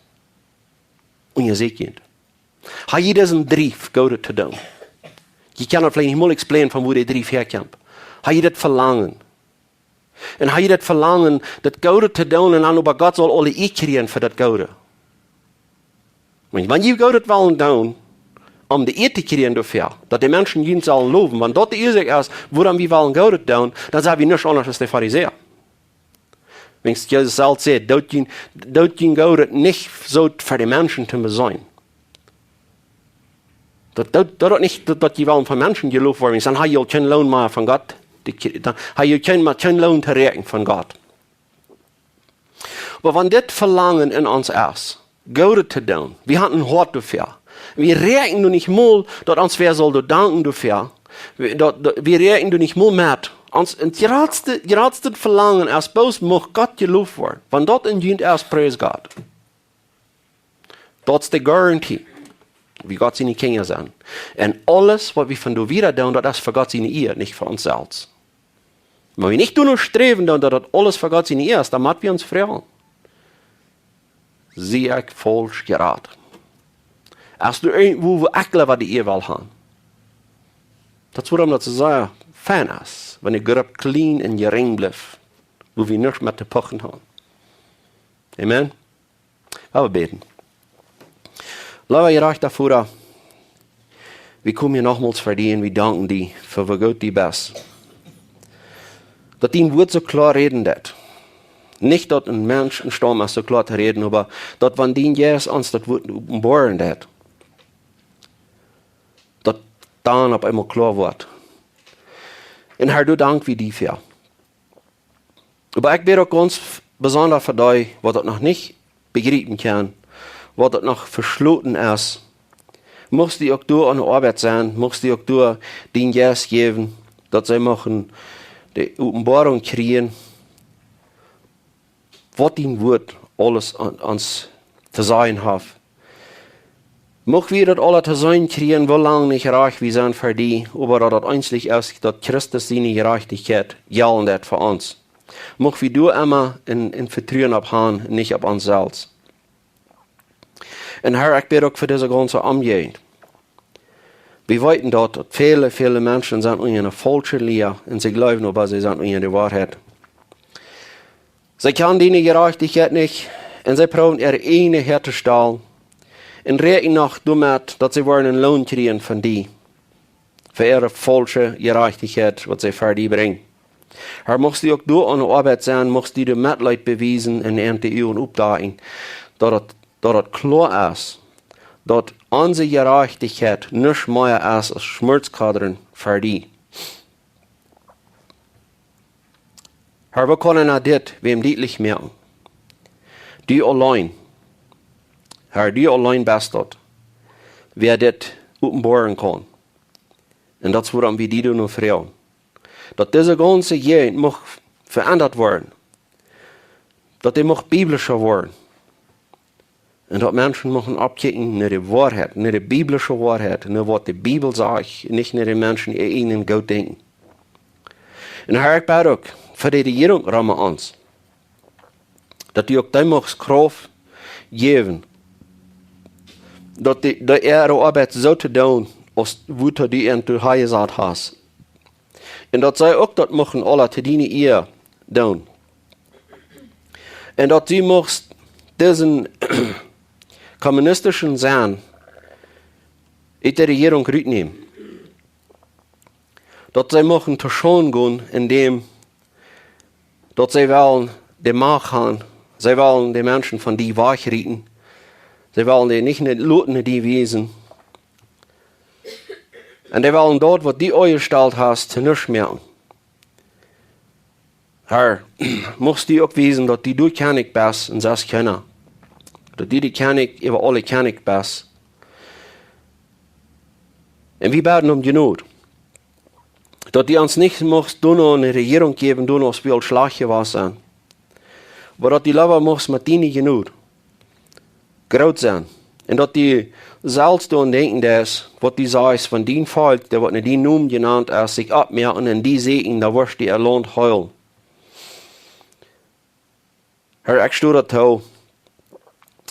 Unjasäkjt junt. Hab jie disen Drief, Goodet to doonen? Jie kjennen daut veleicht nich mol explainen, von wua dee Drief häakjemt. Hab jie daut Velangen? Un hab jie daut Velangen, daut Goode to doonen un dan oba Gott saul aule Ea kjrieen fa daut Goode? Wan, wan jie Goodet wellen doonen, om de Ea to kjrieen doafäa, daut de Menschen junt sellen lowen, wan daut de Uasoak es, wuarom wie wellen Goodet doonen, dan sent wie nuscht aundasch aus de Farisäa. Wiels Jesus selfst säd: "Doot jun, doot jun Goodet nich soo fa de Menschen to seenen." Daut, daut, daut, daut nich, daut, daut jie wellen von Menschen jeloft woaren, dan hab jie aul kjeen Loon mea von Gott. Dee, dan hab jie aul kjeen, kjeen Loon to räakjnen von Gott. Oba wan dit Velangen en ons es, Goodet to doonen, wie haben een Hoat doafäa. Wie räakjnen doa nich mol, daut ons wäa saul doa danken doafäa. Wie, daut, daut, wie räakjnen doa nich mol met. Ons, daut jratste, jratste Velangen es bloos, mucht Gott jeloft woaren. Wan daut en junt es, praise God. Daut es de Garantie, wie Gott siene Kjinja sent. Un aules, waut wie von doa wieda doonen, daut es fa Gott siene Ea, nich fa ons selfst. Wan wie nich doano sträwen doonen, daut daut aules fa Gott siene Ea es, dan motten wie ons froagen: Sie ekj faulsch jerat? Es doa irjentwua, wua ekj leewa de Ea well haben? Daut es, wuarom daut soo sea fein es, wan de Grupp kjlien un jerinj blift, wua wie nuscht met to puchen haben. Amen. Lot ons bäden. Leewa jerajchta Voda, Wie komen hia nochmols ver die un wie danken die fa woo goot du best. Daut dien Wort soo kloa räden deit. Nich daut een Mensch em Staut es soo kloa to räden, oba daut wan dien Jeist ons daut Wort openboaren deit, daut dan opp eemol kloa woat. Un Herr, doa dank wie die fa. Oba ekj bäd uk gaunz besonda fa dee, waut daut noch nich bejriepen kjennen, waut daut noch veschloten es. Muchst du uk doa aun de Oabeit sennen, muchst du uk doa dien Jeist jäwen, daut see muchten de Openboarunk kjrieen, waut dien Wort aules aun ons to sajen haft. Mucht wie daut aula to seenen kjrieen, woo lang nich rajcht wie sent ver die, oba daut daut eensich es, daut Christus siene Jerajchtichkjeit jelt fa ons. Mucht wie doa emma een, een Vetruen opp han, nich opp ons selfst. Un Herr, ekj bäd uk fa dise gaunze Omjäajent. Wie weeten daut, daut väle, väle Menschen sent unja eene faulsche Lia un see jleewen, oba see sent unja de Woarheit. See kjanen diene Jerajchtichkjeit nich un see proowen äare ieejne häatostalen un räakjnen noch doamet, daut see woaren een Loon kjrieen von die fa äare faulsche Jerajchtichkjeit, waut see ver die brinjen. Herr, muchst du uk doa aun de Oabeit sennen, muchst du doa Metleet bewiesen un an de Uagen oppdakjen, daut daut, daut daut kloa es, daut onse Jerajchtichkjeit nuscht mea es aus Schmortskoddren ver die. Herr, woo kaun eena dit wäm dietlich moaken? Du auleen. Herr, du auleen best daut, wäa dit openboaren kaun. Un daut es wuarom wie die doa no froagen. Daut dise gaunze Jäajent mucht veendat woaren. Daut dee mucht biblischa woaren. Un daut Menschen muchten oppkjikjen no de Woarheit, no de biblische Woarheit, no waut de Bibel sajcht, nich no de Menschen äa ieejnet Gootdenkjen. Un Herr, ekj bäd uk fa de Rejierunk rom ons, daut du uk dee muchst Krauft jäwen, daut dee, dee äare Oabeit soo to doonen, aus waut du an to han jesat hast. Un daut see uk daut muchten aula to diene Ea doonen. Un daut du muchst disen kommunistischen Senn ut de Rejierunk rutnämen. Daut see muchten to Schaund gonen, endäm daut see wellen de Macht han, see wellen de Menschen von die wajchrieten, see wellen dee nich ne, loten no die wiesen. Un dee wellen daut, waut du aunjestalt hast, to nuscht moaken. Herr, muchst du uk wiesen, daut du de Kjennich best un sest kjeena. Daut du de Kjennich äwa aule Kjennichs best. Un wie bäden om Jnod. Daut du ons nich muchst doano ne Rejierunk jäwen, doano aus wie aul schlajcht jewast sent. Oba daut du leewa muchst met diene Jnod groot sennen. Un daut du selfst doaraun denkjen deist, waut du sajchst, wan dien Volkj, daut waut no dienen Nomen jenant es, sikj oppmoakt un die sieekjen, dan woascht du äa Launt heelen. Herr, ekj stoa daut too.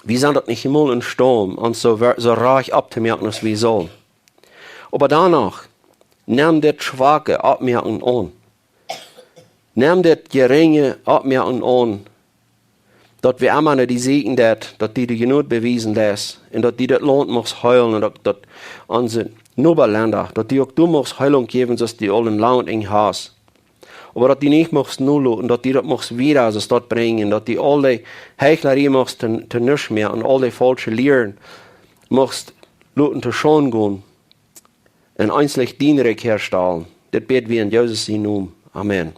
Wie sent daut nich emol em Staut, ons soo, soo rajcht opptomoaken aus wie sellen. Oba doano, nemm dit schwake Oppmoaken aun. Nemm dit jerinje Oppmoaken aun, daut wie emma no die sieekjen, daut, daut du de Jnod bewiesen deist un daut du daut Launt muchst heelen un daut, daut onse Nobalenda, daut du uk doa muchst Heelunk jäwen, soo aus du aul een Launt enj hast. Oba daut du nich muchst noloten, daut du daut muchst wieda soo daut brinjen, daut du aul dee Heichlarei muchst to, to nuscht moaken un aul dee faulsche Lieren muchst loten to Schaund gonen un eensich dien Rikj häastalen. Dit bäd wie en Jesus sienen Nomen. Amen.